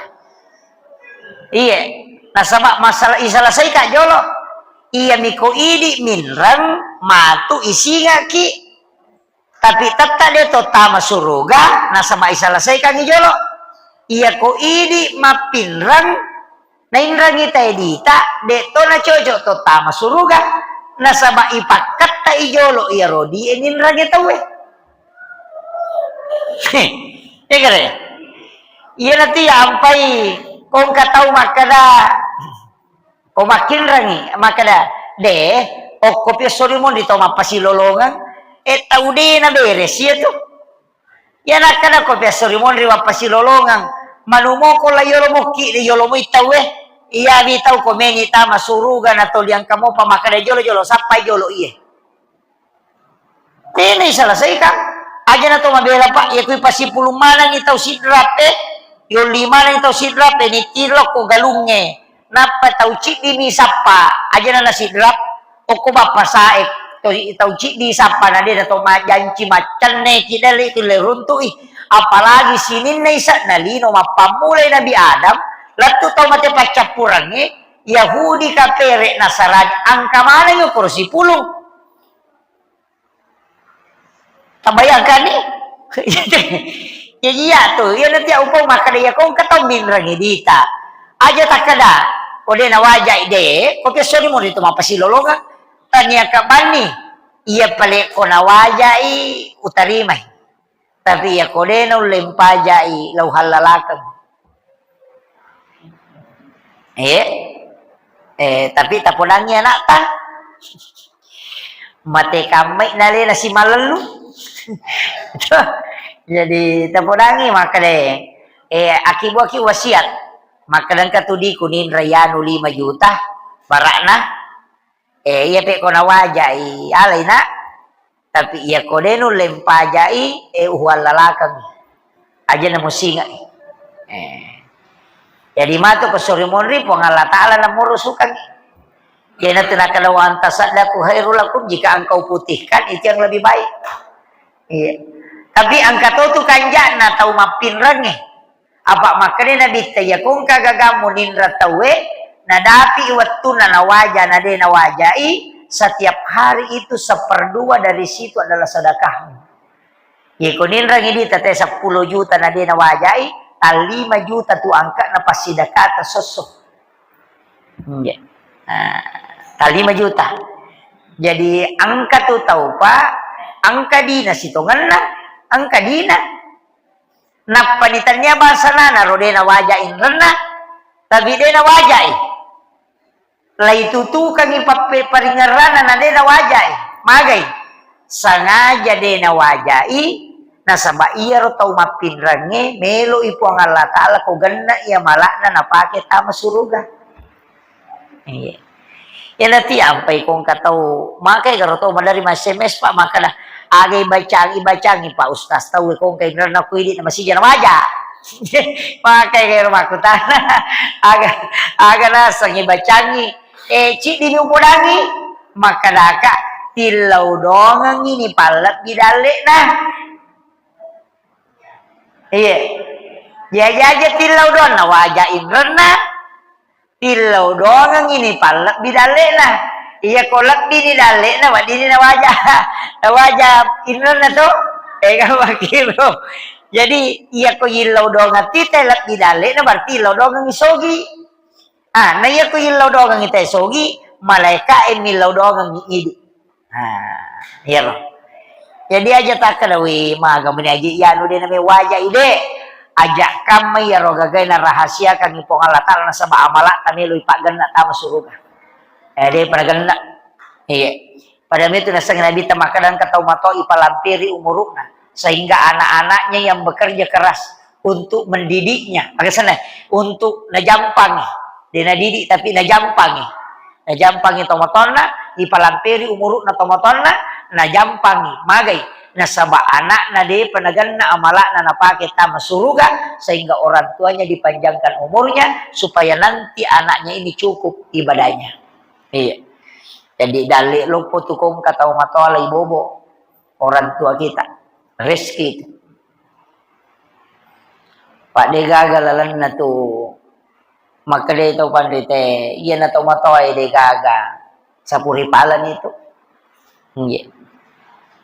Iye, nasaba masalah isalasaika jolo. Iyami ko idi minreng matu isingaki. Tapi tetta de to tama suruga nasaba isalasaikangi jolo. Iya ko idi mappinreng Nainrangi tae dita, de' to nacocok to tama suruga, nasaba ipakketta i jolo iyaro di e ninrangi tauwe. Heh, ya kare? Iya nati ampai kongka tau makkada, ko makkinrangi makkada, de, okko pi esso ri monri tau mappasilolongeng, e tau de nabere sia tu. Iya nakkada ko pi esso ri monri mappasilolongeng, manumoko la yolo mukki de yolo moi tauwe, iya wi tau ko meni tama suruga na toliang kamopa makkada jolo-jolo sappai jolo iye. Tenai selesaikan. Aja na to mabela, Pak, ya kui pasipulung manengi tau sidrap e, yolli manengi tau sidrap e, ni tilo ko galungnge. Nappa tau ciddi mi sappa, aja na nasidrap, okko bappa sae, to, tau ciddi sappa na de na to majanci maccenne ki dale tu le runtu'i. Apalagi sininna isa na lino mappammulai Nabi Adam, lettu tau mate paccappurangnge, Yahudi, kapere, Nasarani, angka manengi okko sipulung. Tabayangkanni? Jaji iya tu, iya nanti upau makkada iya kongka tau minrangi dita. Aja takkada, ko de nawajai de, ko pessoni moni tu mappasilolongeng. Tania kabbanni, iya pale ko nawajai utarimai. Tapi iya ko de naulle mpajai, lau hallalakeng. Eh, eh, tapi tapodangi anakta. Mate kammai nalena simalellu. Jadi tapodangi makkada, eh, akibuaki wasiat. Makkada engka tu diku ninra yanu lima juta barakna. Eh, iya pe ko nawajai, alai nak. Tapi iya ko de nulle mpajai, eh, uhuallalakengngi. Aja namusingai. Eh. Jadi matu ko sori monri Puang Allah Ta'ala namurusukangngi. Iyanatu nakkeda, "Wa an tasaddaqu khairul lakum," jika engkau putihkan itu yang lebih baik. Iya. Tapi engka to tu kanja'na tau mappinrengnge. Apa makkeda Nabitta, iya ko engka gagammu ninra tauwe, nadapi wettunna nawaja, na de nawajai, setiap hari itu seperdua dari situ adalah sedekahmu. Iya ko ninrangi dita te seppulo juta na de nawajai, tallima juta tu angka'na passidekata sosso. Iya. Nah, tallima juta. Jadi engka tu tau, Pak, engka dina sitongenna, engka dina. Nappani tania bangsana naro de nawaja inrenna, tapi de nawajai. Laitutukangi pappe-, paringerranna na de nawajai. Magai? Sengaja de nawajai, nasaba iyaro tau mappinrengnge meloi Puang Allah Ta'ala ko genna iya mala'na napake tama suruga. Iya. Iya nati ampai kongka tau, makai garo tau madari ma S M S, Pak, makkeda, "Aga ibacangi, ibacangi, Pak Ustaz, tau kongka inrenna ku idi na masija na waja." Makai garo makkutana, "Aga, aga naseng ibacangi?" Eh, ciddi ni upodangi, makkedaka, "Tillau dongengi ni pallebbi dalle'na." Iya. Jaji aja tillau doang, nawaja inrenna, tillau doangengi ni pallebbi dalle'na. Iya ko lebbi ni dalle'na, weddini nawaja, nawaja inrenna to. Eh, kan makkiro. Jadi, iya ko yillau doangeng tite lebbi dalle'na, berarti illau doangengi sogi. Ah, na iya ko yillau doangengi te sogi, malaika e millau doangengi idi. Nah, iyaro. Jadi aja takkeda, "Wi, maga meni aja iyanu de name waja ide." Aja kamma iyaro gagai narahasiakangi Puang Allah Ta'ala nasaba amala'ta melo ipaggenna tama suruga. Eh, de pada genna. Iya. Pada itu naseng Nabi tamakkeda engka tau mato ipalampiri umuru'na sehingga anak-anaknya yang bekerja keras untuk mendidiknya. Maksudnya, untuk najampangi. De nadidik tapi najampangi. Najampangi tomatoanna, ipalampiri umuru'na tomatoanna, najampangi. Magai? Nasaba anakna depa nagenna amala'na napake tama suruga, sehingga orang tuanya dipanjangkan umurnya, supaya nanti anaknya ini cukup ibadahnya. Iya. Jadi, dalle loppo tu kongka tau matoa lai bobo orang tua kita. Rezeki itu. Pak, de gaga lalenna tu. Makkeda tau panrite, iyana tau matoa e de gaga. Sapuri palan itu. Iya.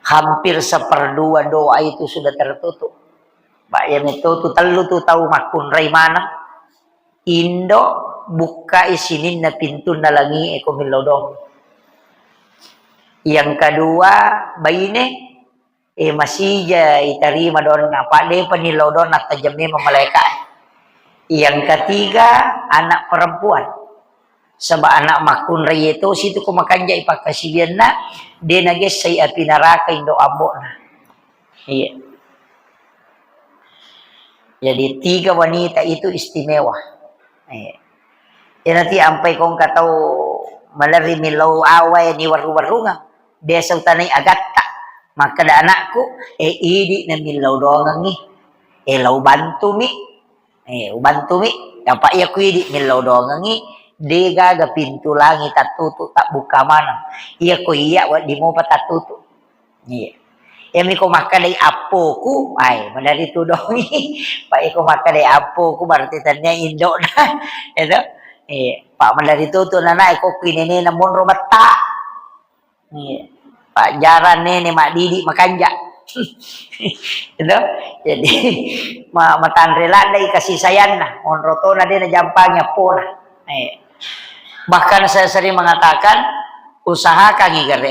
Hampir seperdua doa itu sudah tertutup. Pak, ya metu tu tellu tu tau makkunrai maneng. Indo, bukkai sininna pintunna langi'e ko millau doang. Yang kedua, baine, eh, masija itarima doanna, apa depa nillau doanna, tajeng memang malaeka. Yang ketiga, anak perempuan. Saba anak makkunrai itu situ ko makanjai pakkasiwianna, de nagessai api naraka indo ambo'na. Iya. Jadi tiga wanita itu istimewa. Iya. Iyanati ampai ko engka tau malerri millau awae ni warru-warrungang. Biasa utanai agatta. Makkeda anakku, eh, idi na millau doangengngi. Eh, lau bantumi. Eh, ubantumi. Apa iya ku idi millau doangengngi, de gaga pintu langi tattutu, tabbuka maneng. Iya ko iya wedding mopa tattutu. Iya. Iyami ko makkedai appoku, ai, maderri tudongi. Pak, iya ko makkedai appoku, berarti tania indokna. Itu. Iya. Pak, maderri tutu nana, iko kuinenena monro betta. Iya. Pak, jarang nene maddidi makanja. Itu. Jadi, ma-, matanre laddai kasih sayangna. Monro tona de najampangi appona. Iya. Bahkan saya sering mengatakan, usahakan igere.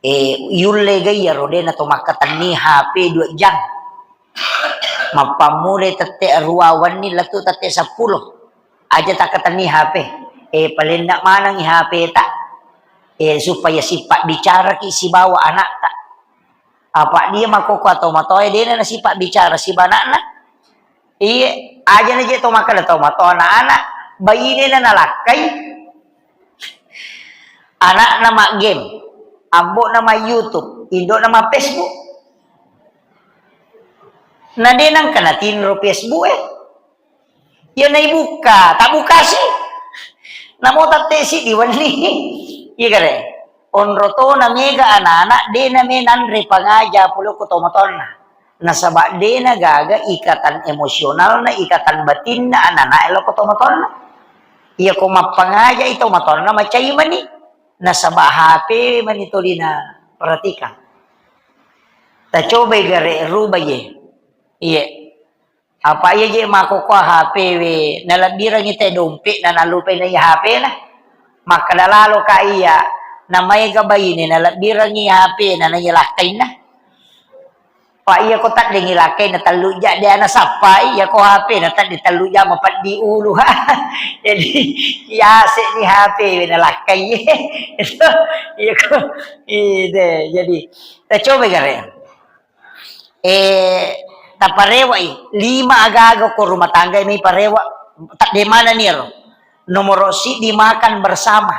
Eh, yulle ga iyaro de nato makkatenni H P dua jam. Mappammulai tette arua wenni lettu tette seppulo. Aja takkatenni H P. Eh, palenna manengi H P ta. Eh, supaya sipabbicaraki sibawa anakta. Apa dia makkokko atau matoae dena nasipabbicara siba anakna. Iye, aja na je to makkeda to matoa anak-anak, bainena nalakkai. Anakna ma-game, ambo'na ma-YouTube, indo'na ma-Facebook. Na de nengka natinro Facebook e. Iya naibukka, tabbukasi. Namo tette siddi wenni. Iya gare. Onro tona mega anak-anak, de name nanre pangaja pole ko tomatoanna. Nasaba de nagaga ikatan emosionalna, ikatan batinna anak-anak e lao ko tomatoanna. Iya ko mappangaja i tomatoanna macai mani. Nasaba H P mani tolina perhatikan. Tacobai gare rubai ye. Iye. Apa iya je makkokkoa H P we, nalebbirengngi te dompetna, nallupai naiya H P-na. Makkeda lalo ka iya, namaega baine nalebbirengngi H P-na, naiya lakkainna. Pa iya ko taddengi lakkainna, tellu ja de nasappai, iya ko H P-na tadde tellu ja mapeddi ulu. Jadi, yase ni H P we nalakkai. Iya ko, ide, jadi, tacoba gare. Eh, taparewa'i, lima aga-aga ko rumah tangga mi parewa, tadde manenni ero. Nomoro siddi, makan bersama.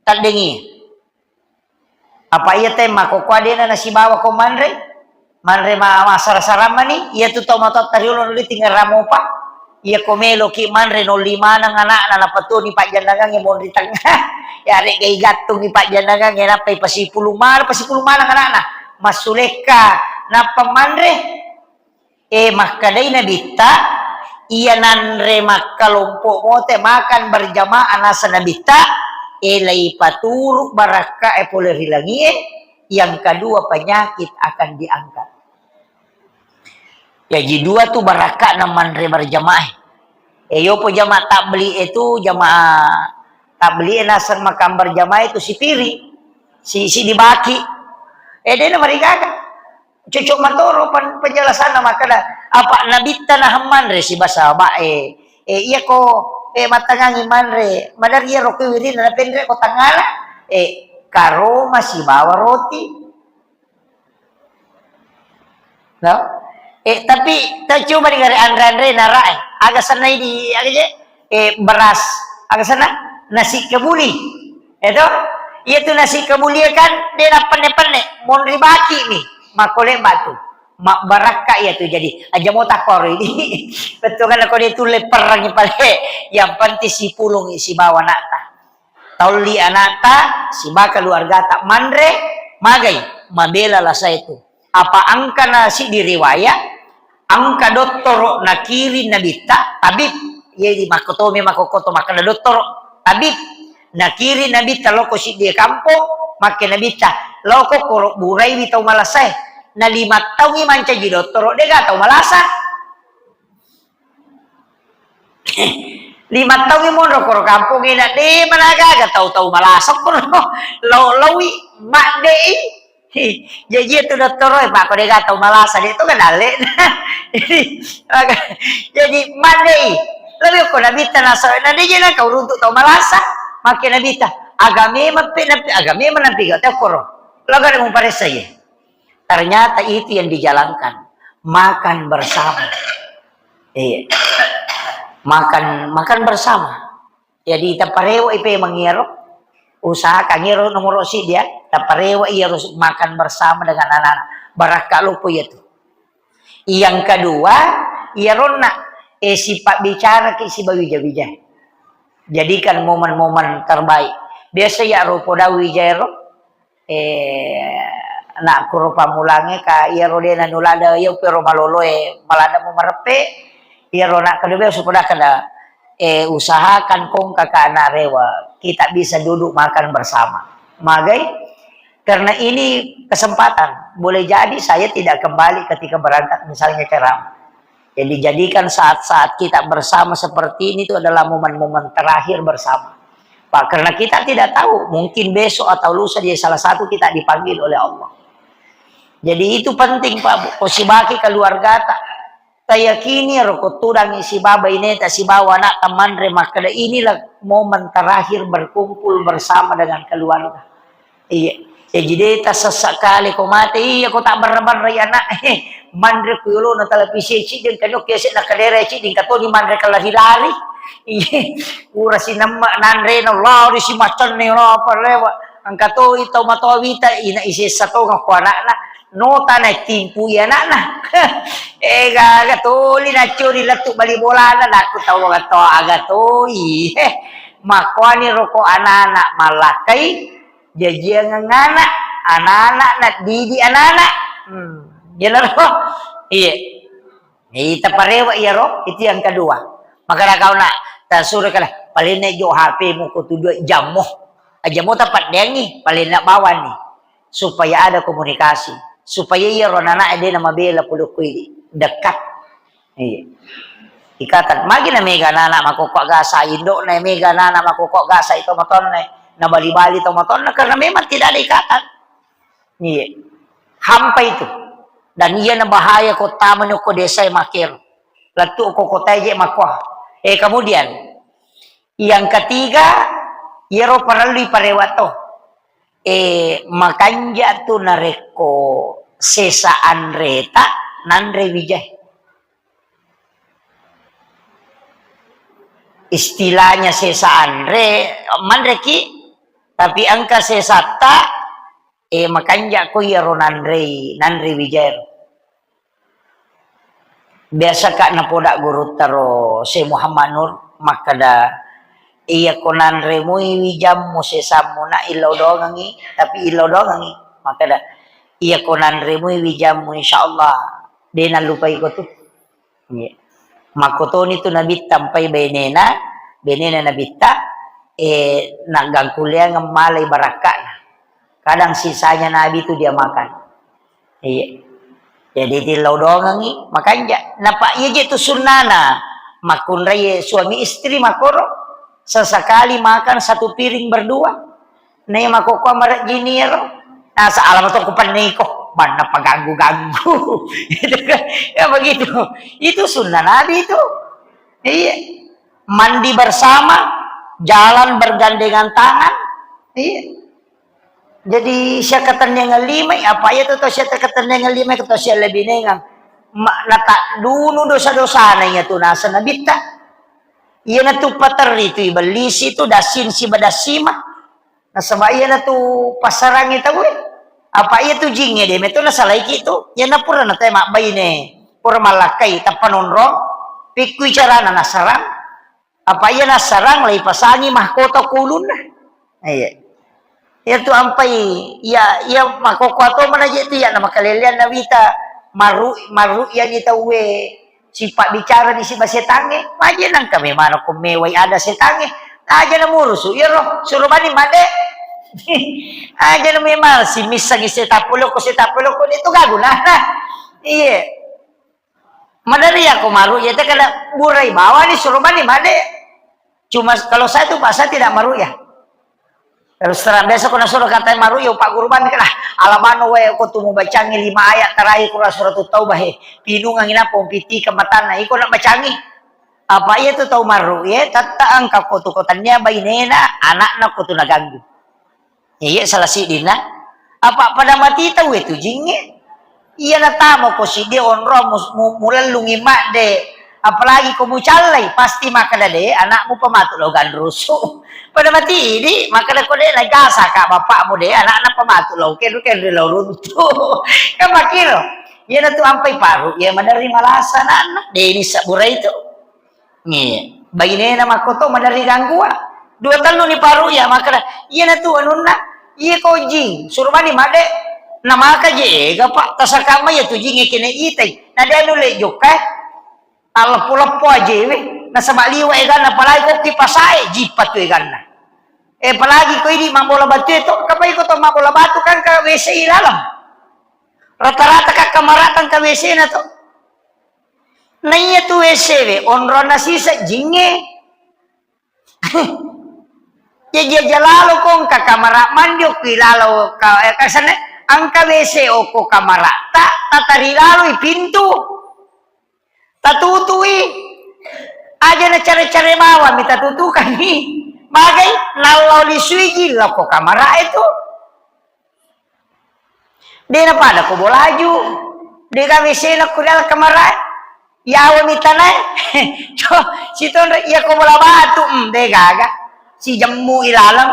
Taddengi. Apa iya te makkokkoa dena nasibawa ko manre? Manre ma-, massara-sara mani, iya tu tau matoatta riolo nuli tinggal ramopa. Iya ko meloki manre nolli maneng anakna, napatuni pajjannangangnge monri tengnga. Yaregga igattungi pajjannangangnge, nappa ipasipulung maneng, pasipulung maneng anakna. Massulekka, nappa manre. Eh, makkedai Nabitta, iya nanre makkalompo mote makan berjamaah nasa Nabitta, eh, laipaturu barakka e pole ri langie, yang kedua penyakit akan diangkat. Jaji dua tu barakka'na manre berjamaah. Eh, yopo jamaah tabligh itu, jamaah tabligh naseng makan berjamaah itu sipiri, si, si dibaki. Eh, dena marigaga. Cocok matoro pen-, penjelasanna makkeda, apa Nabitta naheng manre siba sahabae. Eh, iya ko, eh, mattangangi manre, madari iyaro ko wirina napenre ko tangngala, eh, karoma sibawa roti. No? Eh, tapi tacoba digare anre-anre narae. Aga sennai di, aga je? Eh, beras. Aga senna? Nasi kebuli. Eto? Iya tu nasi kebuli kan, de nappenne-penne. Monri baki ni. Makkole batu. Mabbarakka iya tu jadi. Aja mo takkoro ini. Betul kan ko dia tulle perang pale. Yang penting sipulung sibawa anakta. Taolli anakta, siba keluargata manre, magai, mabela lasa itu. Apa engkana siddi riwayat, engka dottoro nakiring Nabitta, tabib, iya di makkotomi makkokkoto makkeda dottoro, tabib, nakiring Nabitta loko siddi kampong, makke Nabitta, loko koro buraiwi tau malasae, na lima taungi mancaji dottoro, dega tau malasa. Lima taung monro koro kampong ina de mana gaga tau-tau malasa koro. Lau-, laui, maddei. Jaji itu dottoro e, Pak, ko de gaga tau malasa, de to ga dalle. Jadi, maka, jadi, maddei. Lebih ko Nabitta nasa, na de je na kau runtuk tau malasa. Make Nabitta, agame mappe, nappe, agame manampi ga tau koro. Laga de muparessa ye. Ternyata itu yang dijalankan. Makan bersama. Iya. Makan, makan bersama. Jadi, taparewa ipe mangiro. Usahakan iro nomor siddi ya. Taparewa iyaro makan bersama dengan anak-anak. Barakka lupo iya tu. Yang kedua, iyaronna, eh, sifat bicara ki sibawa wija-wija. Jadikan momen-momen terbaik. Biasa ya ro poda wija ero, eh, nak kuro pamulange ka iyaro de nanulada, iya pero maloloe malada mu mareppe, iyaro nak kedua biasa poda kada, eh, usahakan kong kakak anak rewa, kita bisa duduk makan bersama. Magai? Karena ini kesempatan. Boleh jadi saya tidak kembali ketika berangkat misalnya ceramah. Jadi jadikan saat-saat kita bersama seperti ini itu adalah momen-momen terakhir bersama. Pak, karena kita tidak tahu, mungkin besok atau lusa dia salah satu kita dipanggil oleh Allah. Jadi itu penting, Pak, Bu. Ko sibaki keluargata. Tayakini ro ko tudangi sibawa baineta sibawa anakta manre makkeda, inilah momen terakhir berkumpul bersama dengan keluarga. Iya. Jaji de tassessa kale ko mate, iya ko tabbarra-barrai anak. Manre ku yolona televisi ciddi engka nyokke ase na kadere ciddi engka toni manre kelari-lari. Iya. Ura sinemme nanre na lari si macanne na apa lewa. Engka toi tau matoa wita ina isessa tonga ko anakna. Nota na timpu i anakna. Eh, gaga toli naccuri lettu bali bolana, nakku tau aga to, aga toi. Eh, makkuani roko anak-anak mallakkai, jajiangeng anak, anak-anak na didi anak-anak. Hmm, iyanaro. Iya. Ita parewa iyaro, itu yang kedua. Makana kau nak tasuro kala, paling nek jo H P mu ko tu dua jammu. Jammu tapaddeangi, paling nak bawani. Supaya ada komunikasi, supaya iyaro anak-anak de na mabela pole ko idi, dekat. Iya. Ikatan. Magi na mega anak-anak makokko gasa, indokna mega anak-anak makokko gasa itu matonne, na bali-bali to matonna karena memang tidak ada ikatan. Iya. Hampa itu. Dan iya na bahaya ko tamani ko desa makero. Lettu ko kota je makko. Eh, kemudian yang ketiga, iyaro parellu parewa to. Eh, makanja tu narekko sesa anreta nanre wijae. Istilahnya sesa anre, manreki, tapi engka sesatta, eh, makanja ko iyaro nanrei, nanre wijaero. Biasa ka napoda gurutta ro Syekh Muhammad Nur makkeda, iya ko nanre mui wijammu sesammu na illau dongengi, tapi illau dongengi. Makkeda, iya ko nanre mui wijammu, insyaallah de nallupai ko tu. Iya. Makkotoni tu Nabitta mpai benena, benena Nabitta, eh, naggangkuleangeng malai barakka'na. Kadang sisanya Nabi tu dia makan. Iya. Jadi tillau dongengi, makanja. Napa iya je tu sunnana. Makkunrai suami istri makoro. Sesekali makan satu piring berdua. Nae makkokkoe marejjini ero. Nasa alama to kupenniko, banna paganggu-ganggu. Gitu kan? Ya begitu. Itu sunnah Nabi itu. Iya. Mandi bersama, jalan bergandengan tangan. Iya. Jadi siakatennengeng limai, apa iya tu tau siakatennengeng limai, tau sialebinengeng. Ma-, nataddunu dosa-dosana iya tu nasa Nabitta. Iyanatu paterri tu ibellisi tu dassing siba dassima. Nasaba iyanatu passarangngi tauwe. Apa iyatu jingnge de meto nasalaiki tu. Iyana pura natae mabbaine, pura mallakkai tappa nonrong, pikkui carana nasarang. Apa iya nasarang laipasangi mahkota kulunna. Iya. Iyatu ampai, iya, iya makkokkoe to manaje tu iya namakaleleang nawita marru-, marru'yani tauwe sipabbicara di siba setangnge, maje nangka memang ko mewai ada setangnge, aja namurusu iyaro, suro bani made. Aja na memang si missangi setappulo ko setappulo ko itu gaguna. Iye. Madari ako maru iya te kada burai bawani suro bani made. Cuma kalau saya tuh, Pak, saya tidak meruqyah. Terus terang, biasa ko nasuro katai maruqyah, Pak Guru, bani kala, alabano wae ko tu mubacangi lima ayat terakhir Quran Suratut Taubah, he. Pinungangi nappa umpiti ke matanna, iko nak bacangi. Apa iya tu tau maruqyah, tetta engka ko tu ko tania bainena, anakna ko tu naganggu. Iya, salah siddinna. Apa pada mati tau itu jinge? Iya, natama ko siddi onro mu-, mu-, mulellungi madde. Apalagi ko mucallai, pasti makkeda de, anakmu pematu lao ganrusu. Pada mati idi, makkeda ko de najasa ka bapakmu de, anakna pematu lao kenru-kenru lao runtu. Kan makkiro. Iya natu ampai paru, iya maderri malasa anakna. De ini sabura itu. Nge, bainena makkoto maderri ganggua. Dua tellu ni paru ya makkeda, iyanatu anunna, iya ko jing, suro bani madde, namaka je ega, Pak, tasaka mai ya tu jing e kene itai. Na de anu le jokka, eh. Aleppo-leppo aje we. Nasaba liwa eganna, apalagi ko ki pasae, jipa tu eganna. Eh, apalagi ko idi mabbola batu itu, kapai ko to mabbola batu kan ka W C i laleng. Rata-rata ka kamarata ka W C na to. Na iya tu W C we, onronna sisa jinge. Jaji aja lalo ko engka kamara mandi okki lalo ka, eh, kasane, engka W C okko kamara, ta, tatari laloi pintu. Tatutui. Aja na care-care bawami tatutukanni. Magai, nallo lisui ji lokko kamara itu. De na pada ko bolaju. De gawe sena ko dalam kamarae. Yawa mitanae. Co, sitonre iya ko bola batu, mm, de gaga. Si jemmu ilaleng.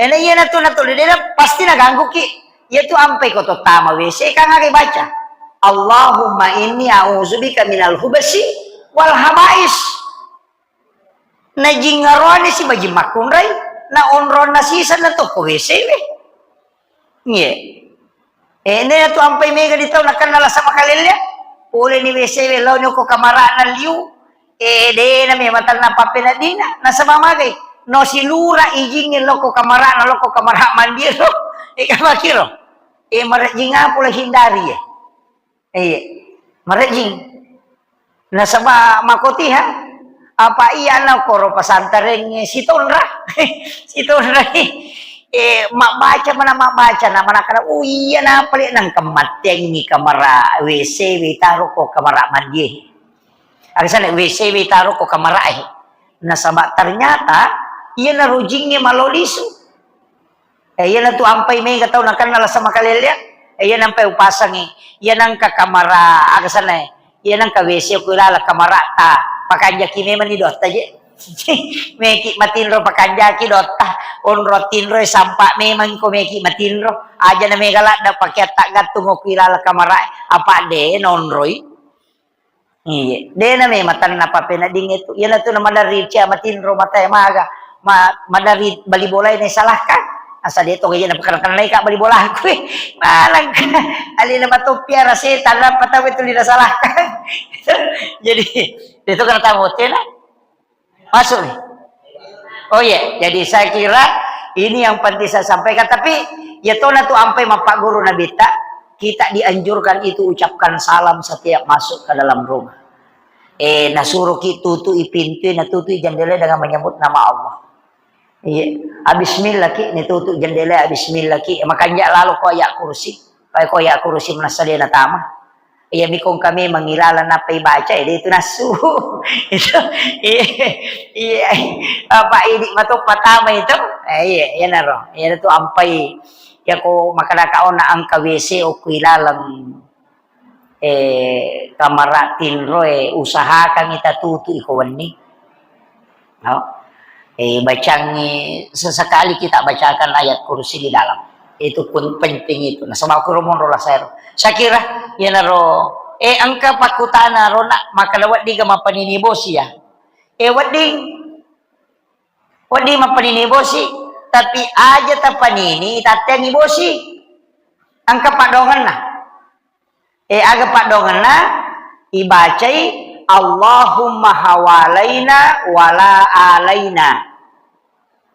Ena iya natu natu de na pasti naganggu ki. Iya tu ampai ko to tama W C kan aga baca. Allahumma inni a'udzubika minal hubasi wal habais. Na jingaroani si bajing makkunrai, na onronna sisa na tokko W C we. Ngie. Eh, ne tu ampai mega di tau nakenna lasa makalelle. Pole ni W C we lao ni ko kamarana liu. Eh, de na me matanna pappeneddinna. Nasaba magai. No silura ijingnge lokko kamarana, lokko kamara mandi ro. Eh, kamakiro. Eh, marejjing apa pole hindari, eh. Iya, marejjing. Nasaba makotiha, apa iya na koro pasantarengnge sitonra? Sitonra, eh, mabbaca mana mabbaca na manakala, oh iya na pale nang kemattengi kamara W C we taro ko kamara mandi. Agasana W C we taro ko kamara e. Nasaba ternyata iya na rujingnge malo lisu. Eh, iyanatu ampai mega tau nakenna lasa makalellea. Eh, iya nampai upasangi. Iya nangka kamara, aga sana, eh. Iya nangka W C ku ilala kamarata. Pakanjaki memang ni dotta je. Meki matinro pakanjaki dotta. Onro tinro, eh, sampa memang ko meki matinro. Aja na mega ladda pakeatta gattung ku ilala kamara. Apa de nonroi. Iya, de na me matanna pappenedding itu. Iyanatu na maderri cia matinro matae maga, ma-, maderri bali bolae na salahkan. Asa de to gaji na pakanakannai ka bali bolaku. Malangka. Alina matoppi ara setan, nappa tau itu lina salahkan. Jadi, de to kana tamu tena. Masuk nih. Oh iya, jadi saya kira ini yang penting saya sampaikan. Tapi ya tona tu ampai mappaguru Nabitta, kita dianjurkan itu ucapkan salam setiap masuk ke dalam rumah. Eh, nasuro ki tutui pintu, natutui jendela dengan menyebut nama Allah. Iya, bismillah ki, ni tutu jendela, bismillah ki. Makanja lalo ko ayat kursi. Pai ko ayat kursi manassa de natama. Iya, mikong kami mangilala nappa ibaca, eh, de itu nassu. Itu, iya, iya, apa idi mato patama itu? Eh, iya, iya naro. Iya tu ampai, ya ko makadaka ona angka W C okku ilaleng, eh, kamara tinroe, usahakan kita tutu iko wenni. No? Eh, bacangi sesekali kita bacakan ayat kursi di dalam. Itu pun penting itu. Nah, sama aku romonro lah saya. Saya kira, ya naro, eh, angka pakutana rona, maka lewat diga mapanini bosi ya. Eh, wedding, wedding mapanini bosi, tapi aja tapanini, tatengi bosi. Angka padonganna. Eh, aga paddoangenna? Ibacai, "Allahumma hawalaina wala alaina."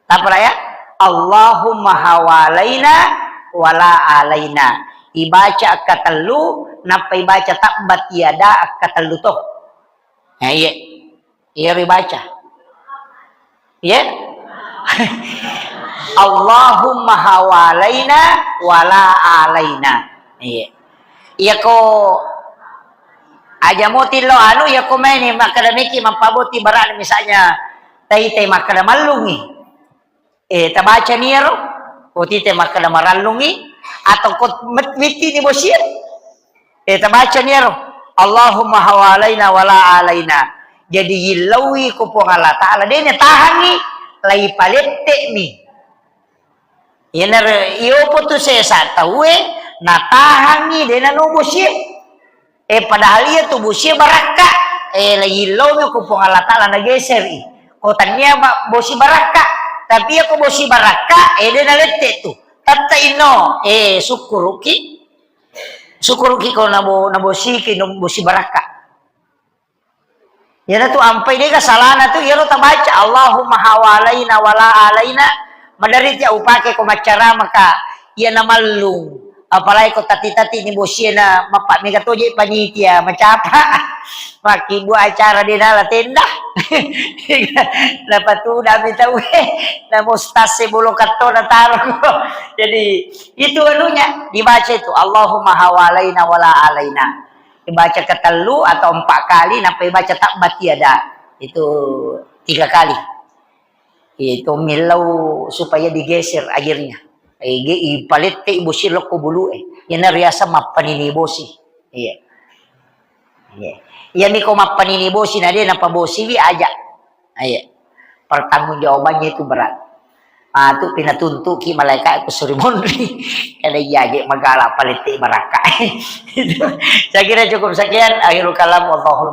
Tappa ya? "Allahumma hawalaina wala alaina." Ibaca akkatellu, nappa ibaca tabbat yada akkatellu to. Nah, iya. Iyaro ibaca. Iya. Allahumma hawalaina wala alaina. Iya. Iya ko aja moti lo anu, iya ko maini makkeda meki mappaboti barang misalnya tai-tai makkeda mallungi. Eh, tabaca ni ero, ko tite makkeda marallungi, atau ko met-, metti ni bosie. Eh, tabaca ni ero, Allahumma hawalaina wala alaina. Jadi yillauwi ko Puang Allah Ta'ala, de' natahangi, lai palette mi. Yenare, iyo po tu sesa tauwe, natahangi, de' nano bosie. Eh, padahal iya tu bosie barakka. Eh, la yillau mi ko Puang Allah Ta'ala nageseri. Ko tania ba-, bosi barakka. Tapi iya ko bosi barakka, eh, de' nalette tu. Tatta inno, eh, sukkuruki. Sukkuruki ko nabo-, nabosiki no bosi barakka. Iyana tu ampai dega salana tu, iyaro tabaca, Allahumma hawalaina wala alaina, maderri tia upake ko maccarama ka, iyana mallung. Apalagi ko tati-tati ni bosie na mappa mega toje panitia, macapa. Makkibua acara de' nala tenda. Napatudami tauwe, namo stase bolo kattona taro. Jadi, itu anunya, dibaca itu, Allahumma hawalaina wala alaina. Dibaca ketellu atau empat kali, nappa dibaca tabbat yada. Itu tiga kali. Itu millau supaya digeser airnya. Eh, ge-, ipalette bosi lokko bulu e. Iyana riaseng mappanini bosi. Iya. Iya. Iyami ko mappanini bosi na de' napabosiwi aja. Iya. Pertanggungjawabannya itu berat. Ah, tu pinatuntuki malaikat ku suri monri. Kada iya je magala palette barakka. Itu. Saya kira cukup sekian. Akhirul kalam. Wallahul